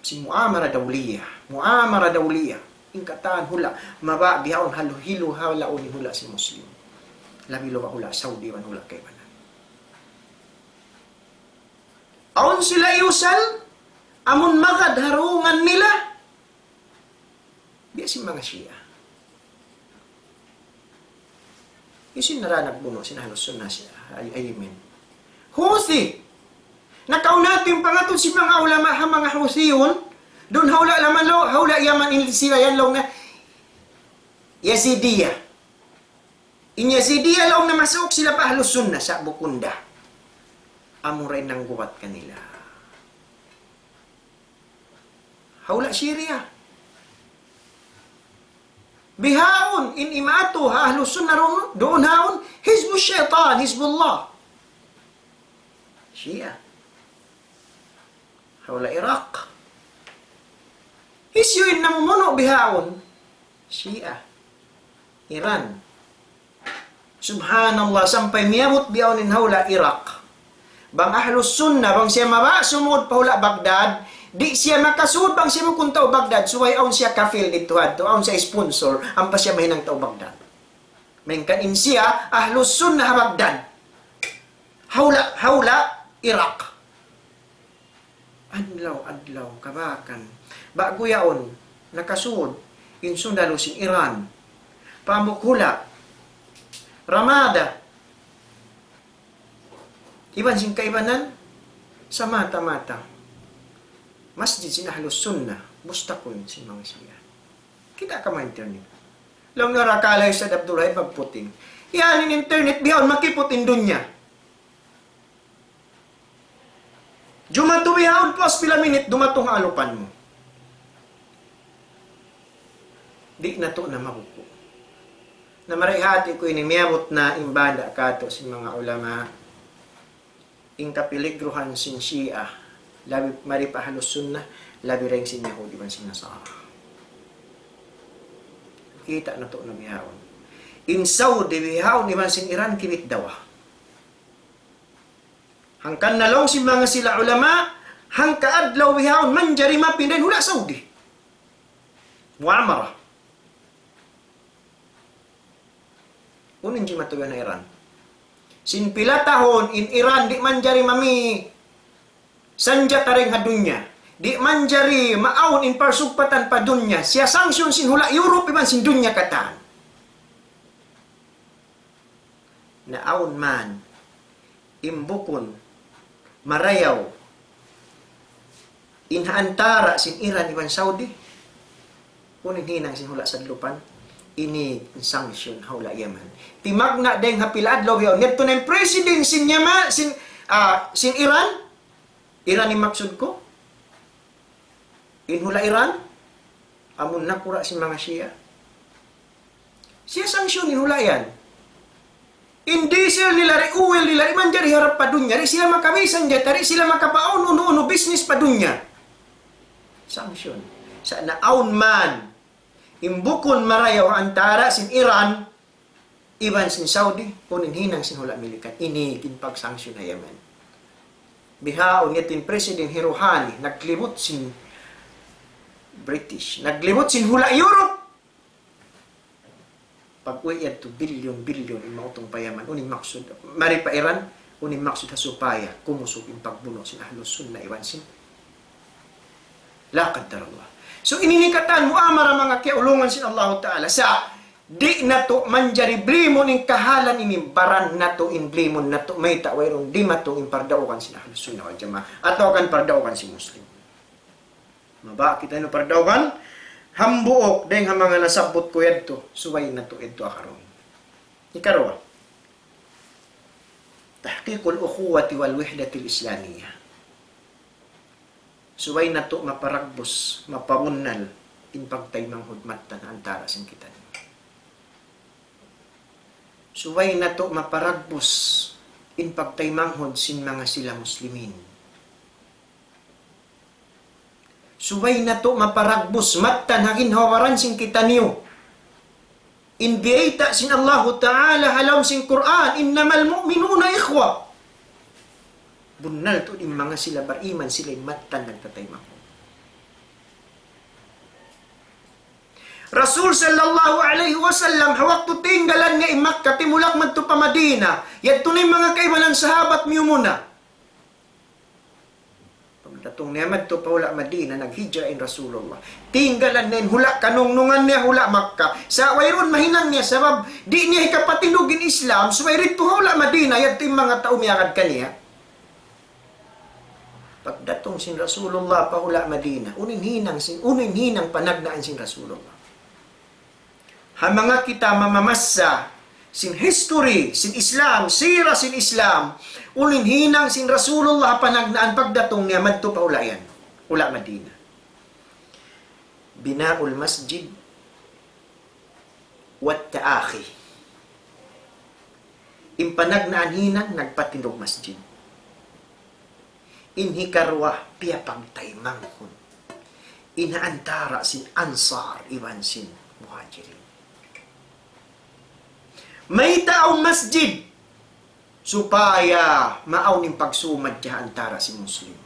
Sin muamara dawliya, muamara dawliya. In katan hula', mabaya' bihaun halu-, hilu-halaun in hula' sin Muslim. Labi awla hula' Saudi iban hula' kaibanan. Awn sila iyusal, amun magad ha dungan nila, biya' sin manga Shia. Hisiyu in nara nagbunu' sin Ahlus Sunnah Shia, ay, ay, Yemen? Houthi! Nakauna tuud in pangatud sin manga ulama ha manga Houthiyun, duun ha hula' laman laung, ha hula' Yaman in sila yan laung na Yazidiyya. In Yazidiyya laung na masuuk sila pa Ahlus Sunnah sa' bukun da. Amura in nanggubat kanila. Ha hula' Syria. Bihaun in imaatu ha Ahlus Sunnah duun, duun haun, Hizbu Shaytan, Hizbullah. Shia. Ha hula' Iraq. Hisiyu in namumunu' bihaun? Shia. Iran. Subhanallah, sampay miyabut bihaun in ha hula' Iraq. Bang Ahlus Sunnah, bang siya mabaya' sumud pa hula' Baghdad, di' siya makasud bang siya bukun tau Baghdad, subay awn siya kafil didtu hadtu, awn siya sponsor, ampa siya mahinang tau Baghdad. Malayngkan in siya, Ahlus Sunnah ha Baghdad. Ha hula', ha hula' Iraq. Adlaw-adlaw, kabakan. Ba'gu yaun, nakasud, in sundalu sin Iran. Pamuk hula'. Ramada. Iban sin kaibanan, sa mata-mata. Masjid sin Ahlus Sunnah, bustakun sin manga Shia. Kita' kamu ha internet. Laung nila kala Ustadz Abdul Wahid magputing. Yan in internet bihaun makiput in dunya. Jumatu bihaun, pus pila minit, dumatung ha alupan mu. Di' natu' na mabuku'. Na marayaw hati ku ini miyabut na in banda' katu' sin manga ulama. In kapiligruhan sin Shia, labi mari pa Ahlus Sunnah, labi dayn sin Yahudi iban sin Nasara. Kita' natu' na bihaun. In Saudi bihaun iban sin Iran kibit dawa. Hangkan na laung sin manga sila ulama, hangka adlaw bihaun manjari mapinda in hula' Saudi. Muamara. Unu in jimatu yan ha Iran? Sin pila tahun in Iran di' manjari mami sanjata dayn ha dunya. Di' manjari maawn in parsugpatan pa dunya. Siya sanction sin hula' Europe iban sin dunya katan. Na awn man in bukun marayaw in ha antara' sin Iran iban Saudi, unu in hinang sin hula' sadlupan, ini in sanction ha hula' Yaman. Timagna' dayn ha pila adlaw yaun. Yadtu na in president sin Yaman, sin, ah, sin Iran, Iran in maksud ku. In hula' Iran, amun nakura' sin manga Shia. Siya sanction in hula' yan. In diesel nila, di' oil nila, di' manjari harap pa dunya, di' sila makabisan jat, di' sila makapaun unu-unu business pa dunya. Sanction. Sa' na awn man in bukun marayaw antara' sin Iran iban sin Saudi, unu in hinang sin hula' Milikan, ini in pagsanction ha Yaman. Bihaun yadtu in President hi Rouhani, naglibut sin British, naglibut sin hula' Europe. Pag-uwi' yadtu, bilyon-bilyon in mautung pa Yaman. Unu in maksud, mari pa Iran, unu in maksud ha supaya kumusug in pagbunu' sin Ahlus Sunnah iban sin. La qaddarallah. So, ini in katan muamara manga kiyaulungan sin Allahu Ta'ala. Sa' di' natu' manjari blimun in kahalan ini, baran natu' in blimun natu', mayta' wayruun dimatung in pardaugan sin Ahlus Sunnah wal Jamaah, atawa kan pardaugan sin Muslim. Mabaya' kitaniyu pardaugan, hambuuk dayn ha manga nasabbut ku yadtu, subay natu' yadtu akarun. Hikaruwa, tahqiqul ukhuwati wal wihdatil Islamiyah. Subay natu' maparagbus, mapabunnal in pagtaymanghud mattan antara' sin kitaniyu. Subay natu' maparagbus in pagtaymanghud sin manga sila Muslimin. Subay natu' maparagbus mattan ha ginhawa-baran sin kitaniyu. In biyayta' sin Allahu Ta'ala ha lawm sin Qur'an, إنما المؤمنون إخوة. Bunnal tuud in manga sila bariman, sila in mattan nagtataymanghud. Rasul sallallahu alayhi wasallam, ha waktu tinggalan niya in Makkah, timulak madtu pa Madina, yadtu na in manga kaibanan sahabat miyumuna. Pagdatung niya madtu pa hula' Madina, naghijra in Rasulullah. Tinggalan niya in hula' kanungnungan niya, hula' Makkah. Sa' wayruun mahinang niya, sabab di' niya hikapatindug in Islam, subay didtu ha hula' Madina, yadtu in manga tau miyagad kaniya. Pagdatung sin Rasulullah pa hula' Madina, unu in hinang sin, unu in hinang panagnaan sin Rasulullah. Ha manga kita mamamassa sin history sin Islam, sira sin Islam, unu in hinang sin Rasulullah panagnaan pagdatung niya madtu pa hula' yan, hula' Madina. بناء المسجد والتآخي. In panagnaan hinang nagpatindug masjid. In hikaruwa, piyapagtaymanghud in ha antara' sin Ansar iban sin Muhajirin. Mayta' awn masjid? Supaya maawn in pagsumadja antara' sin Muslim.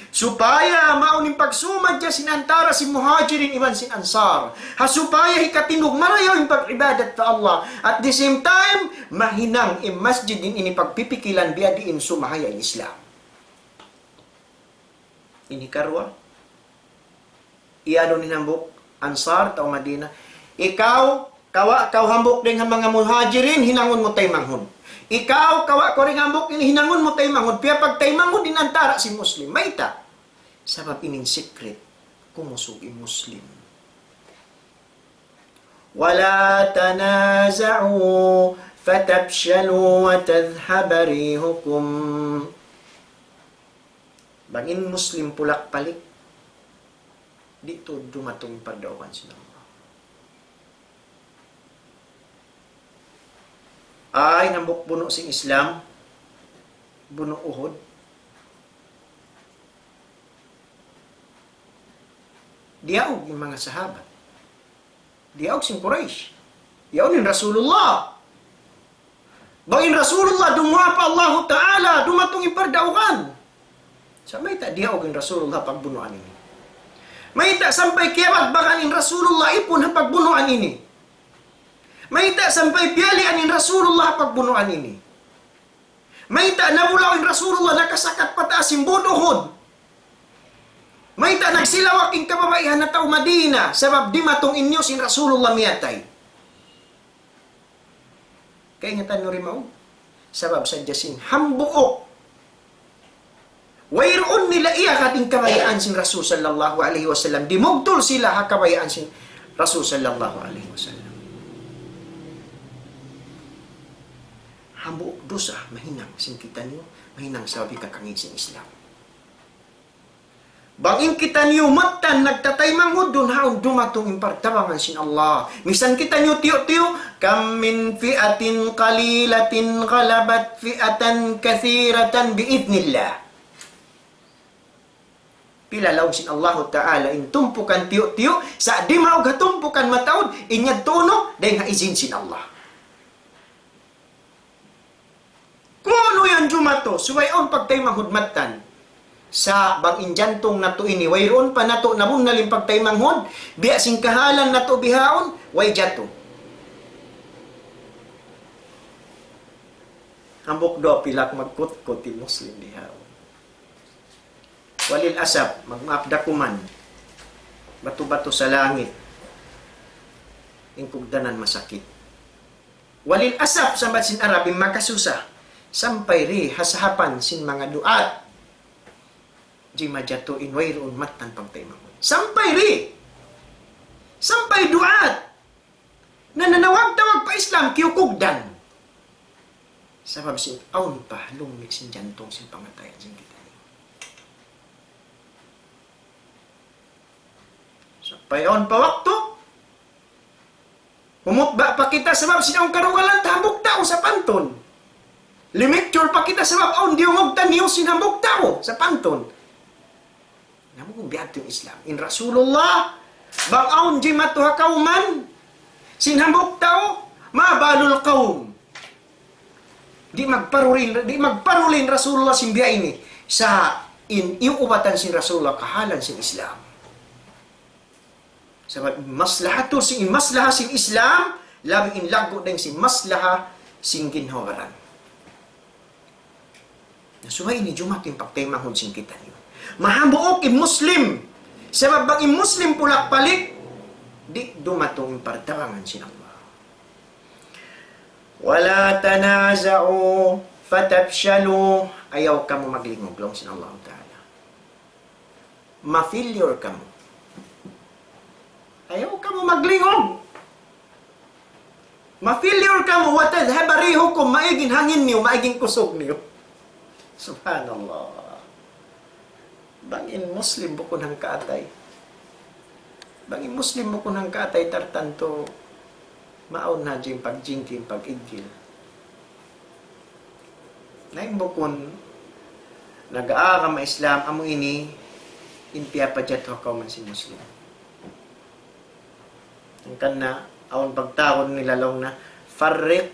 Supaya maawn in pagsumadja sin antara' sin Muhajirin iban sin Ansar. Ha supaya hikatindug marayaw in pag-ibadat pa Allah. At the same time, mahinang in masjid in ini pagpipikilan biya' diin sumahaya in Islam. Ini karuwa. Iyanun in hambuuk Ansar, tau Madina. Ikaw, kawa' kaw hambuuk dayn ha manga Muhajirin, hinangun mu taymanghud. Ikaw, kawa' kaw dayn hambuuk ini, hinangun mu taymanghud. Piyapagtaymanghud in antara' sin Muslim. Mayta'? Sabab ini in secret. Kumusug in Muslim. ولا تنازعوا فتفشلوا وتذهب ريحكم. Bang in Muslim pulak-palik, di' tuud dumatung in pardaugan sin Allah. Ay, in hambuuk bunu' sin Islam, bunu' Uhud. Diyaug in manga sahabat. Diyaug sin Quraysh. Yaun in Rasulullah. Bang in Rasulullah dumuwaa pa Allahu Ta'ala, dumatung in pardaugan. Sa' mayta' diyaug in Rasulullah pagbunuan ini? Mayta' sampay kiyabagbagan in Rasulullah ipun ha pagbunuan ini? Mayta' sampay piyalian in Rasulullah ha pagbunuan ini? Mayta' nabulaw in Rasulullah nakasakat pataas sin bud Uhud? Mayta' nagsilawak in kababaihan ha tau Madina sabab dimatung in news in Rasulullah miyatay? Kaingatan niyu ri mawn? Sabab sadja sin hambuuk. Wayruun nila iyagad in kabayaan sin Rasul sallallahu alayhi wasallam. Dimugtul sila ha kabayaan sin Rasul sallallahu alayhi wasallam. Hambuuk dusa mahinang sin kitaniyu, mahinang sabab hikakangī' sin Islam. Bang in kitaniyu mattan nagtataymanghud, duun haun dumatung in partabangan sin Allah. Misan kitaniyu tiyu'-tiyu', كم من فئة قليلة غلبت فئة كثيرة بإذن الله. Pila laung sin Allahu Ta'ala in tumpukan tiyu'-tiyu', sa' dimaug ha tumpukan mataud, in yadtu unu, dayn ha izin sin Allah. Kunu' yan jumatu, subay awn pagtaymanghud mattan. Sa' bang in jantung natu' ini, wayruun pa natu' nabunnal in pagtaymanghud, biya' sin kahalan natu' bihaun, way jatu. Hambuuk duwa pilak magkutkut in Muslim bihaun. Walil asaf, magmaap da kuman. Batu-batu sa langit. In kugdanan masakit. Walil asaf, sambat sin Arab, in makasusa. Sampay di ha sahapan sin manga duat. Jimajatu in wayruun mattan pagtaymanghud. Sampay di. Sampay duat. Na nanawag-tawag pa Islam, kiyukugdan. Sabab sin awn pa lumik sin jantung sin pangatayan sin kita ini. Sampay awn pa waktu, humutba pa kita sabab sin awn karugalan ta hambuuk tau sapantun. Limikchul pa kita sabab awn diyungug ta news sin hambuuk tau sapantun. Namu' kung biya' ha yan in Islam. In Rasulullah, bang awn jimatu ha kawman sin hambuuk tau, ما بال القوم. Di' magparuli, di' magparuli in Rasulullah sin biya' ini. Sa' in iyuubatan sin Rasulullah kahalan sin Islam. Sabab maslaha tu sin, maslaha sin Islam, labi in laggu' dayn sin maslaha sin ginhawa-baran. Na subay ini jumatu in pagtaymanghud sin kitaniyu. Mahambuuk in Muslim. Sabab bang in Muslim pulak-palik, di' dumatung in partabangan sin Allah. ولا تنازعوا فتفشلوا. Ayaw kamu maglingug, laung sin Allah Ta'ala. Ma-failure kamu. Ayaw kamu maglingug. Ma-failure kamu, وتذهب ريحكم, maig in hangin niyu, maig in kusug niyu. Subhanallah. Bang in Muslim bukun hangkaatay. Bang in Muslim bukun hangkaatay tartantu, maawn na hadja in pagjingki, pag-iggil. Na in bukun nag-aagama Islam, amu ini in piyapajatu ha kawman sin Muslim. Hangkan na, awn pagtawagun nila laung na, فرق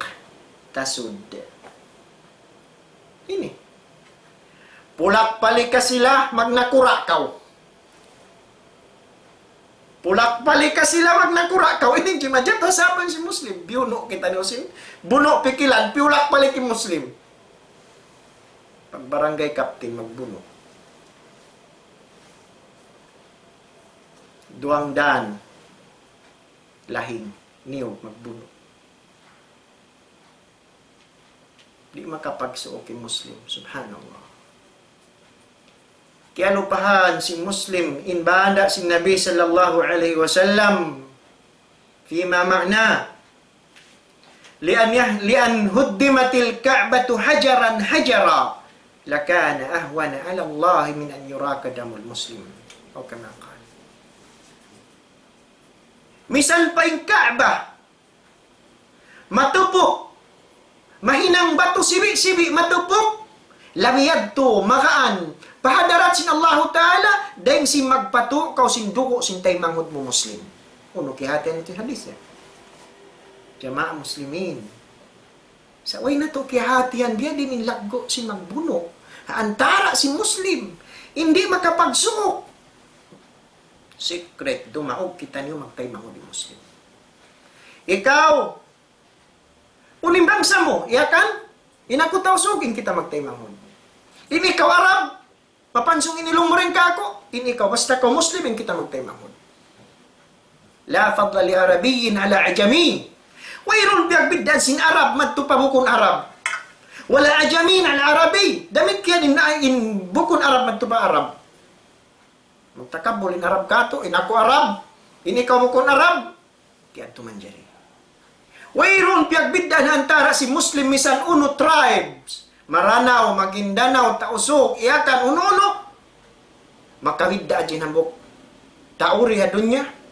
تسد. Ini. Pulak-palik ka sila, magnakura' kaw. Pulak-palik ka sila, magnakura' kaw. Ini jimajatu ha sahapan sin Muslim. Biyunu' kitaniyu sin bunu' pikilan, piyulak-palik in Muslim. Pag-barangay captain, magbunu'. Duwang daan lahing niyug magbunu'. Di' makapagsuuk in Muslim. Subhanallah. Kiyalupahan sin Muslim in banda' sin Nabi sallallahu alayhi wasallam. فيما معناه. لأن يه-، لأن هدمت الكعبة حجرا حجرا لكان أهون على الله من أن يراق دم المسلم. أو كما قال. Misan pa in Ka'bah matupuk, mahinang batu sibi'-sibi' matupuk, labi yadtu magaan pa hadarat sin Allahu Ta'ala, dayn sin magpatu' kaw sin dugu' sin taymanghud mu Muslim. Unu kiyahatihan natu' in hadith yan? Jamaa Muslimin. Sa' way natu' kiyahatihan biya' diin in laggu' sin magbunu' ha antara' sin Muslim. Di' makapagsuuk. Secret, dumaug kitaniyu magtaymanghud in Muslim. Ikaw, unu in bangsa mu, iya kan? In aku Tausug, in kita magtaymanghud. In ikaw Arab, mapansung in ilung mu dayn kāku', in ikaw basta kaw Muslim, in kita magtaymanghud. لا فضل لعربي على عجمي. Wayruun piyagbiddaan sin Arab madtu pa bukun Arab. ولا عجمي على عربي. Damikkiyan in, in bukun Arab madtu pa Arab. Magtakabbul in Arab kātu', in aku Arab, in ikaw bukun Arab, di' yadtu manjari. Wayruun piyagbiddaan ha antara' sin Muslim misan unu tribes, Maranao, Maguindanao, Tausug, Yakan, unu-unu. Makabidda' hadja in hambuuk tau di ha dunya.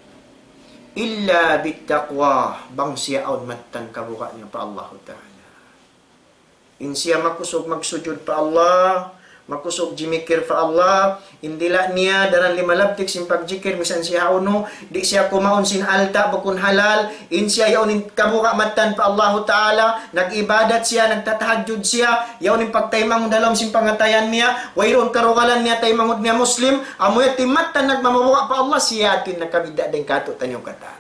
إلا بالتقوى, bang siya awn mattan kabuga' niya pa Allahu Ta'ala. In siya makusug magsujud pa Allah, makusug jimikir pa Allah, in dila' niya daran lima labtik sin pagjikir, misan siya hawnu, di' siya kumaun sin alta' bukun halal, in siya yaun in kabuga' mattan pa Allahu Ta'ala, nag-ibadat siya, nagtatahajjud siya, yaun in pagtaymanghud ha lawm sin pangatayan niya, wayruun karugalan niya taymanghud niya Muslim, amu yadtu in mattan nagmamabuga' pa Allah, siya yadtu in nakabidda' dayn kātu'niyu katan.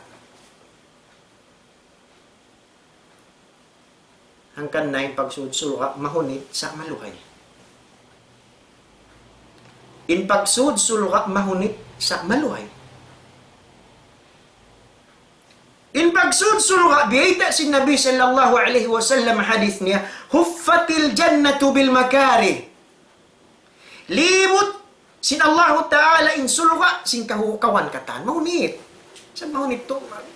Hangkan na in pagsud surga' mahunit sa' maluhay. In pagsud surga' mahunit sa' maluhay. In pagsud surga', biyayta' sin Nabi sallallahu alayhi wasallam hadith niya, حفت الجنة بالمكاره. Libut sin Allahu Ta'ala in surga' sin kahukawan katan. Mahunit. Sa' mahunit tu, mag-,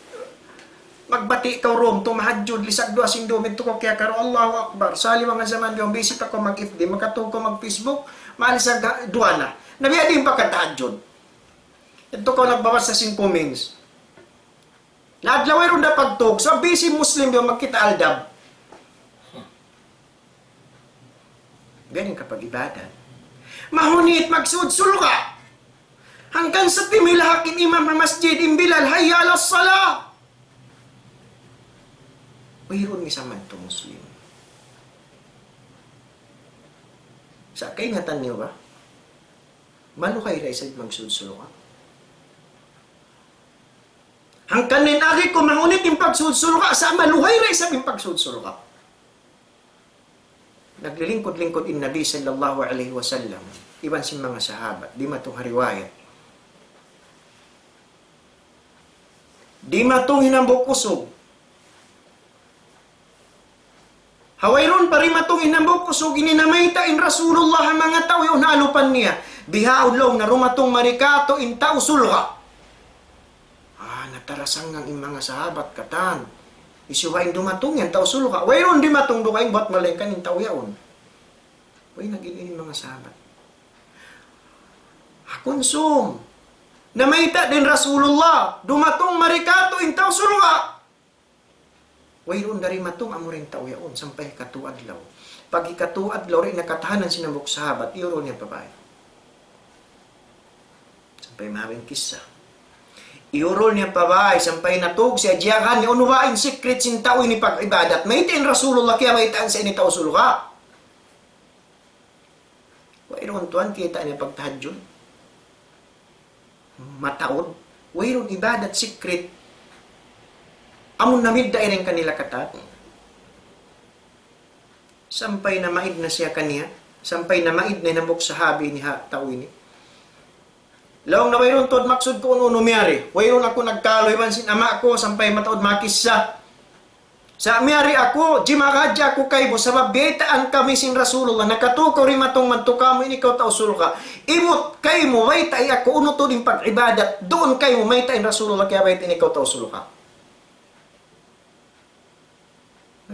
magbati' kaw rum, tumahajjud, lisag duwa sin dum, yadtu kaw kiyakaru, Allahu Akbar. Sa' lima nga jaman biya' bisi pa kaw mag-F B, makatug kaw mag-Facebook, malisag duwa na. Na biya' diin pa kaw tahajjud. Yadtu kaw nagbabasa sin comments. Na adlaw wayruun da pagtug, sa' bisi Muslim biya' magkita' aldab. Gani in kapag-ibadat. Mahunit magsud surga'. Hangkan sa' timilahak in imam ha masjid, in Bilal, "حي على الصلاة." Wayruun misan madtu Muslim. Sa' kaingatan niyu ba? Maluhay da isab in magsud surga'. Hangkan in agi ku mahunit in pagsud surga', sa' maluhay da isab in pagsud surga'. Naglilingkud-lingkud in Nabi sallallahu alayhi wasallam, iban sin manga sahabat, dimatung ha riwayat. Dimatung in hambuuk usug. Ha wayruun pa dimatung in hambuuk usug ini namayta' in Rasulullah ha manga tau yaun ha alupan niya. Bihaun laung niya dumatung mari katu' in tau surga'. Ah, natarasanggang in manga sahabat katan. Hisiyu ba in dumatung yan tau surga'? Wayruun dimatung dugaing bat malaingkan in tau yaun. Way nag-inu in manga sahabat. Hakun sum. Namayta' da in Rasulullah. Dumatung mari katu' in tau surga'. Wayruun da dimatung amura in tau yaun sampay hikatu adlaw. Pag hikatu adlaw, di' na katahanan sin hambuuk sahabat, iyurul niya pa bāy. Sampay mahaba' in kissa. Iyurul niya pa bāy, sampay natug siya, jiyagan niya, unu ba in secret sin tau ini pag-ibadat? Mayta' in Rasulullah kiyabaytaan sa ini tau surga'? Wayruun tuwan, kita' niya pagtahajjud. Mataud. Wayruun ibadat secret. Amun namidda' in kanila katan. Sampay namaid na siya kaniya. Sampay namaid na in hambuuk sahabi ini ha tau ini. Laung niya wayruun tuud maksud ku unu-unu miyari. Wayruun aku nagkalu iban sin ama' ku sampay mataud makissa. Sa' miyari aku, jimagad hadja aku kaymu, sabab biyaytaan kami sin Rasulullah, nakatū kaw dimatung madtu kāmu', in ikaw tau surga'. Imut kaymu, baytai aku, unu tuud in pag-ibadat, duun kaymu, mayta' in Rasulullah kiyabayta' in ikaw tau surga'.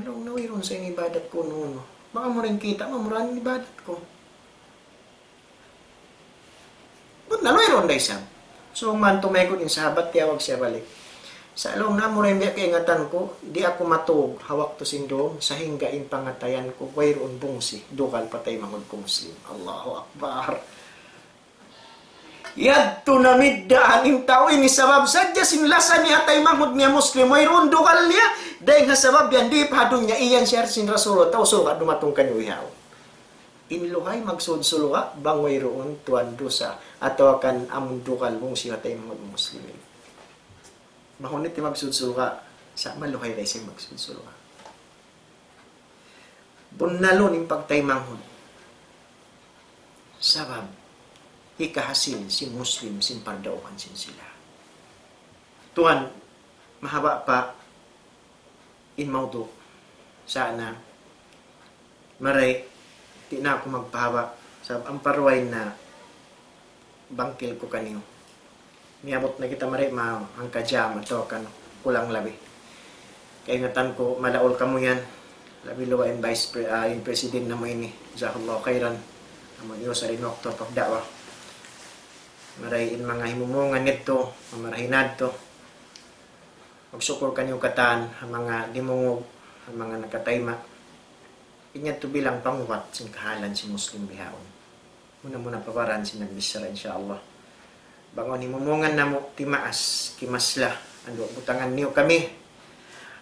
Laung niya wayruun sa in ibadat ku unu-unu. Bang amu ra in kita' mu, amura in ibadat ku. But na, wayruun da isab. So, man tumaykud in sahabat, tiyawag siya balik. Sa' laung niya, amura in biya' kaingatan ku, di' aku matūg ha waktu sin dūm, sahingga in pangatayan ku, wayruun bungsi, dugal pa taymanghud ku Muslim. Allahu Akbar. Yadtu namiddaan in tau ini sabab sadja sin lasa niya taymanghud niya Muslim, wayruun dugal niya, dayng ha sabab yan di' pa ha dunya, iyan siya sin Rasulullah, tau surga' dumatung kaniyu bihaun. In luhay magsud surga' bang wayruun tuwan dusa atawa kan amun dugal bungsi ha taymanghud muslimin. Mahunit in magsud surga', sa' maluhay da isab in magsud surga'. Bunnalun in pagtaymanghud. Sabab hikahasil sin muslim sin pardauhan sin sila. Tuwan, mahaba' pa in mawdu'. Sa' na, mari, di' na aku magpahaba'. Sabab ampa ruway na bangkil ku kaniyu. Miyabut na kita mari, ma-, hangka jam atawa kan kulang labi. Kaingatan ku, malaul kamu yan. Labi luwa in vice pre-, ah, in president namu' ini. Jazakallahu khairan. Amu in iyusal in waktu pagda'wa. Mari in manga himumungan nito, mamarahi natu'. Magsukul kaniyu katan, ha manga dimungug, ha manga nakatayma'. In yadtu bilang pangubat sin kahalan sin muslim bihaun. Muna-muna pa baran sin nagbichara, insya Allah. Bang awn himumungan namu' timaas, kimasla, andu' butangan niyu kami.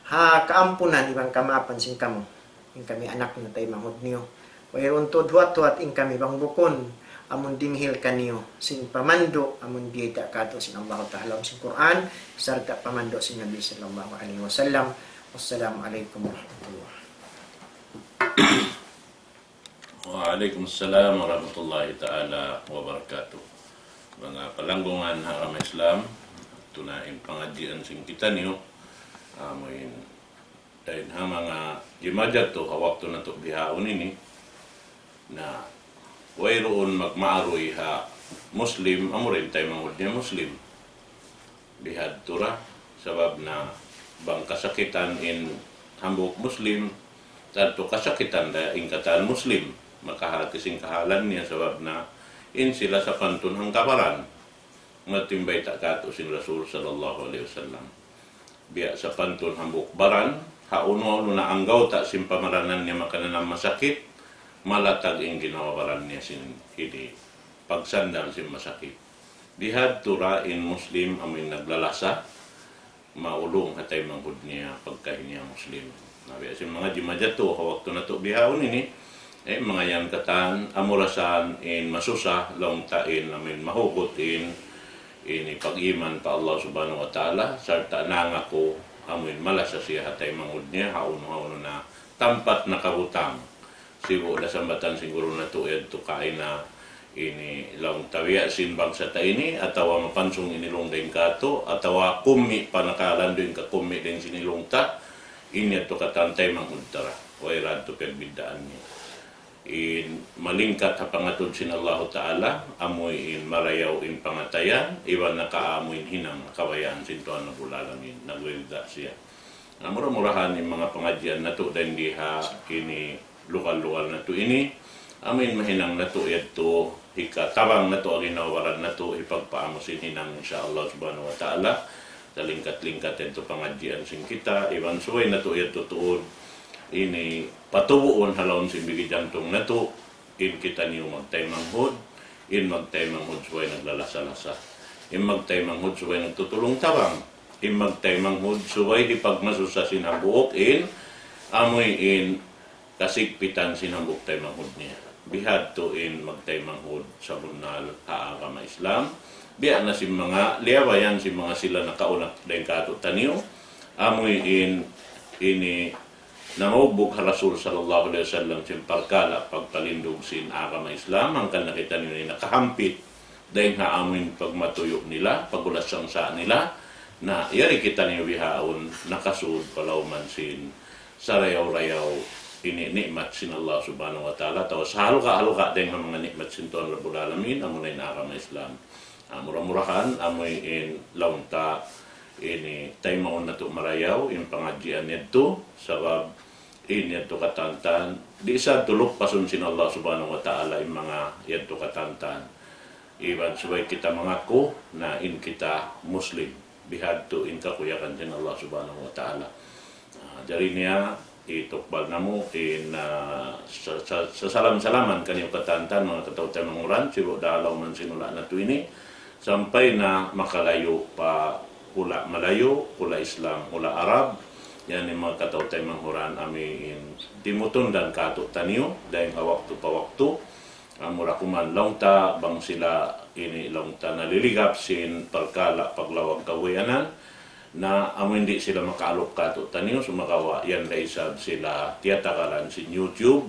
Ha kaampunan iban kamaapan sin kamu. In kami anak na taymanghud niyu. Wayruun tuud huwat-huwat in kami bang bukun amun dimihil kaniyu sin pamandu' amun biyayta' kātu' sin Allahu Ta'ala sin Qur'an, sarta' pamandu' sin Nabi sallallahu alayhi wasallam. Wassalamu alaykum warahmatullah. Wa alaykum assalam warahmatullahi ta'ala wabarakatuh. Manga palanggungan ha agama Islam, tuud na in pangadjian sin kitaniyu, amuin dayn ha manga jimajatu ha waktu natu' bihaun ini, na wayruun magmaaruy ha Muslim, amu ra in taymanghud niya Muslim. Bihadtu ra, sabab na bang kasakitan in hambuuk Muslim, tantu kasakitan da in katan Muslim, makahati sin kahalan niya sabab na in sila sapantun hangka baran. Mataud in bayta' kātu' sin Rasul sallallahu alayhi wasallam. Biya' sapantun hambuuk baran, ha unu-unu na anggawta' sin pamaranan niya makananam masakit, malatag in ginhawa-baran niya sin ini pagsandal sin masakit. Bihadtu ra in Muslim amu in naglalasa, maulung ha taymanghud niya pagkahi niya Muslim. Na biya' sin manga jimajatu ha waktu natu' bihaun ini, eh, manga yan katan, amura sa in masusa, laung ta in, amuin mahugut in, ini pag-iman pa Allah Subhanahu wa Ta'ala, sarta' nangaku, amuin malasa siya ha taymanghud niya, ha unu-unu na tampat nakabutang. Sibu' da sambatan sin guru natu' yadtu kaina ini laung ta biya' sin bangsa ta ini, atawa mapansung ini laung dayn kātu', atawa kumi' pa nakalandu' in kakummi' dayn sin ilung ta, ini yadtu katan taymanghud ta ra. Way ra yadtu pagbiddaan niya. In malingkat ha pangatud sin Allahu Ta'ala, amu in marayaw in pangatayan, iban nakaamu in hinang kabayaan sin Tuhan Rabbul Alamin, nagwirda siya. Na mura-murahan in manga pangadjian natu' dayn di ha ini lugal-lugal natu' ini, amuin mahinang natu' yadtu, hikatabang natu' agi nawaran natu', hipagpaamu sin hinang, insya Allah Subhanahu wa Ta'ala. Salingkat-lingkat yadtu pangadjian sin kita, iban subay natu' yadtu tuud ini patubuun ha lawm sin bigi jantung natu', in kitaniyu magtaymanghud, in magtaymanghud subay naglalasa-lasa, in magtaymanghud subay nagtutulung-tabang, in magtaymanghud subay hipagmasusa sin hambuuk in, amuin kasigpitan sin hambuuk taymanghud niya. Bihadtu in magtaymanghud sabunnal ha agama Islam. Biya' na sin manga liyabayan sin manga sila nakauna dayn kātu'niyu, amuin ini namaugbug ha Rasul sallallahu alayhi wasallam sin parkala' pagpalindug sin agama Islam, hangkan na kitaniyu ini nakahampit dayn ha amuin pagmatuyu' nila, paghulas sangsa' nila, na yari kitaniyu bihaun nakasud pa lawman sin sarayaw-rayaw ini ni'mat sin Allah Subhanahu wa Ta'ala, atawa sahalga'-halga' dayn ha manga ni'mat sin Tuhan Rabbul Alamin, amuna in agama Islam. Ah, mura-murahan, amuin laung ta ini taymaun natu' marayaw in pangadjian yadtu, sabab in yadtu katantan, di' sa tuluk pasun sin Allah Subhanahu wa Ta'ala in manga yadtu katantan. Iban subay kita mangaku na in kita Muslim. Bihadtu in kakuyagan sin Allah Subhanahu wa Ta'ala. Ah, jari niya, itukbal namu' in, ah, sa-, sa-, sasalam-salaman kaniyu katantan, manga kataw-taymanghuran, sibu' da ha lawman sin hula' natu' ini, sampay na makalayu' pa hula' Malayu, hula' Islam, hula' Arab, Yan in manga kataw-taymanghuran amu in timutundan kātu'niyu, dayn ha waktu pa waktu. Amura kuman laung ta, bang sila ini laung ta naliligap sin parkala' paglawag kabuhianan, na amu in di' sila makaaluk kātu'niyu, sumagawa' yan da isab sila tiyatagalan sin YouTube,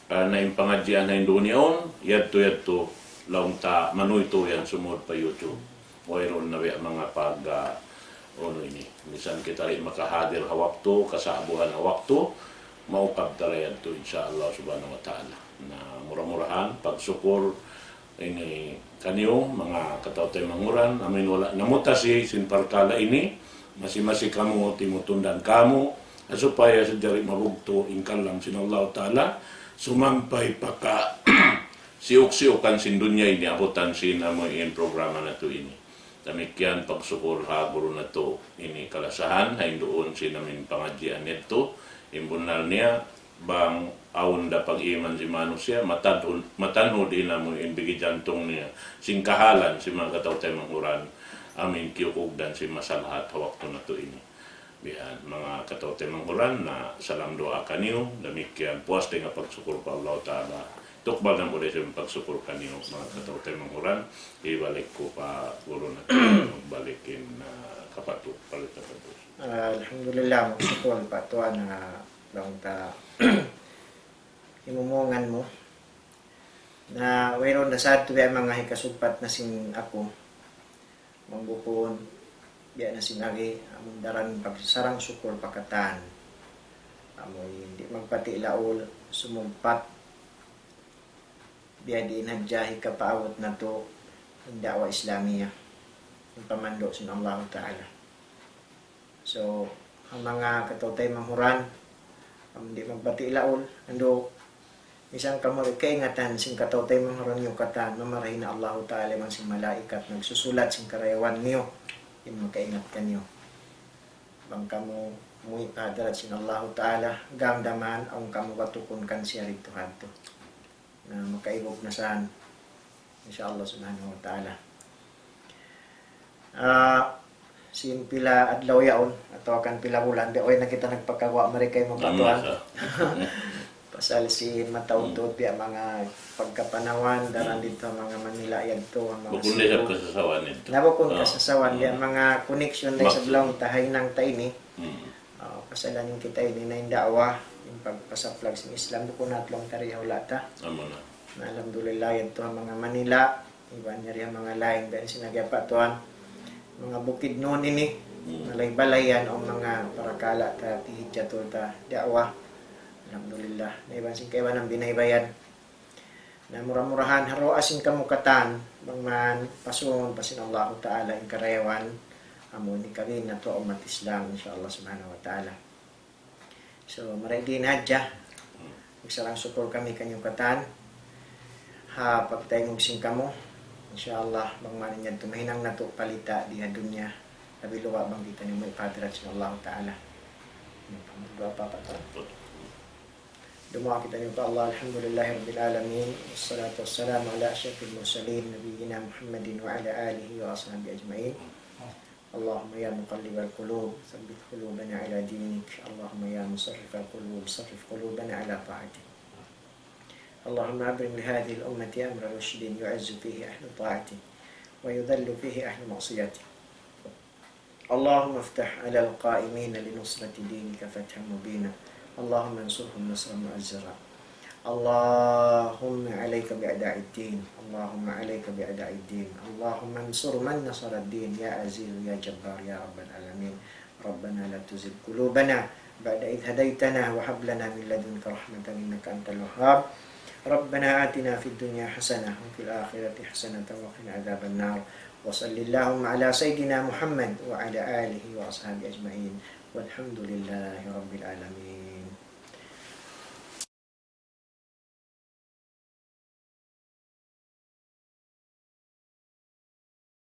karna' in pangadjian ha Indonesia yaun, yadtu-yadtu laung ta manuytuy yan sumud pa YouTube. Wayruun na biya' manga pag, ah, unu ini. Misan kita di' makahadir ha waktu, kasa'buhan ha waktu, maukab ta ra yadtu, insya Allah subhanahu wa ta'ala. Na mura-murahan, pagsukul ini kaniyu, manga kataw-taymanghuran, amu in wala' namutasi sin parkala' ini, masi-masi kamu, timutundan kamu, supaya sadja di' mabugtu' in kalam sin Allah ta'ala, sumampay pa ka siyuk-siyukan sin dunya ini, abutan sin amu in programa natu' ini. Damikkiyan pagsukul ha guru natu' ini kalasahan, ha induun sin amu in pangadjian yadtu, in bunnal niya, bang awn da pag-iman sin manusiya', matanhud, matanhud in amu in bigi jantung niya, sin kahalan sin manga kataw-taymanghuran, amu in kiyukugdan sin masalahat ha waktu natu' ini. Bihan, manga kataw-taymanghuran, na salam duwaa kaniyu, damikkiyan puas dayn ha pagsukul pa Allah ta'ala. Tukbal na muna sin pagsukul kaniyu, manga kataw-taymanghuran, hibalik ku pa guru natu', balik in, ah, kapatu, palit na patu. Ah, alhamdulillah, magsukul pa tuwan, ah, laung ta himumungan mu. Na wayruun da sadtu biya' manga hikasugpat na sin aku. Bang bukun, biya' na sin agi, amun daran pagsarang-sukul pa katan. Amu in di' magpati' laul, sumumpat. Biya' diin hadja hikapaabut natu' in da'wa Islamiyah. In pamandu' sin Allahu ta'ala. So, ha manga kataw-taymanghuran, amun di' magpati' laul, andu', misan kamu di' kaingatan sin kataw-taymanghuran niyu katan, mamarahi na Allahu ta'ala iban sin malaikat nagsusulat sin karayawan niyu, in makaingat kaniyu. Bang kamu muwi' pa hadarat sin Allahu ta'ala, gamdaman, awn kamu batukun kan siya didtu hadtu. Na makaibug na san, insya Allah subhanahu wa ta'ala. Ah, sin pila adlaw yaun, atawa kan pila bulan, di' way na kita nagpakaguwa' mari kaymu pa tuwan. Pasal sin mataud-taud biya' manga pagkapanawan, daran didtu ha manga Manila yadtu, ha manga Cebu. Bukun da isab kasasawan yadtu. Na bukun kasasawan, biya' manga connection da isab laung ta ha hinang ta ini. Ah, pasalan in kita ini na in da'wa, in pagpasaplag sin Islam, bukun na laung ta di' ha hula' ta. Amu na. Na alhamdulillah, yadtu ha manga Manila, iban yari ha manga lain, biya' sin agi pa tuwan. Manga Bukidnon ini, balay-balayan, o manga parakala' ta, tihidjatul ta, da'wa. Alhamdulillah. Na iban sin kaibanan binaybayan. Na mura-murahan ha duwaa sin kamu katan, bang man pasungun pa sin Allahu ta'ala in karayawan, amu in hikabin natu' ummat Islam, insya Allah subhanahu wa ta'ala. So, marayaw diin hadja. Magsarang-sukul kami kaniyu katan. Ha pagtaymug sin kamu. Insya Allah, bang man in yadtu mahinang natu' palita' di ha dunya. Labi luba' bang kitaniyu muwi' pa hadarat sin Allahu ta'ala. Duwaa pa, pa, pa. Duwaa kitaniyu pa Allah, alhamdulillahi rabbil alamin, wassalatu wassalamu ala asyrafil mursalin, nabiyyina Muhammadin wa ala alihi wa ashabihi ajma'in. اللهم يا مقلب القلوب، ثبت قلوبنا على دينك. اللهم يا مصرف القلوب، صرف قلوبنا على طاعتك. اللهم أبرم لهذه الأمة أمر رشد يعز فيه أهل طاعتك، ويذل فيه أهل معصيتك. اللهم افتح على القائمين لنصرة دينك فتحا مبينا. اللهم انصرهم نصرا مؤزرا. اللهم عليك بأعداء الدين. اللهم عليك بأعداء الدين. اللهم انصر من نصر الدين يا عزيز يا جبار يا رب العالمين. ربنا لا تزغ قلوبنا بعد إذ هديتنا وهب لنا من لدنك رحمة إنك أنت الوهاب. ربنا آتنا في الدنيا حسنة وفي الآخرة حسنة وقنا عذاب النار. وصل اللهم على سيدنا محمد وعلى آله وأصحابه أجمعين. والحمد لله رب العالمين.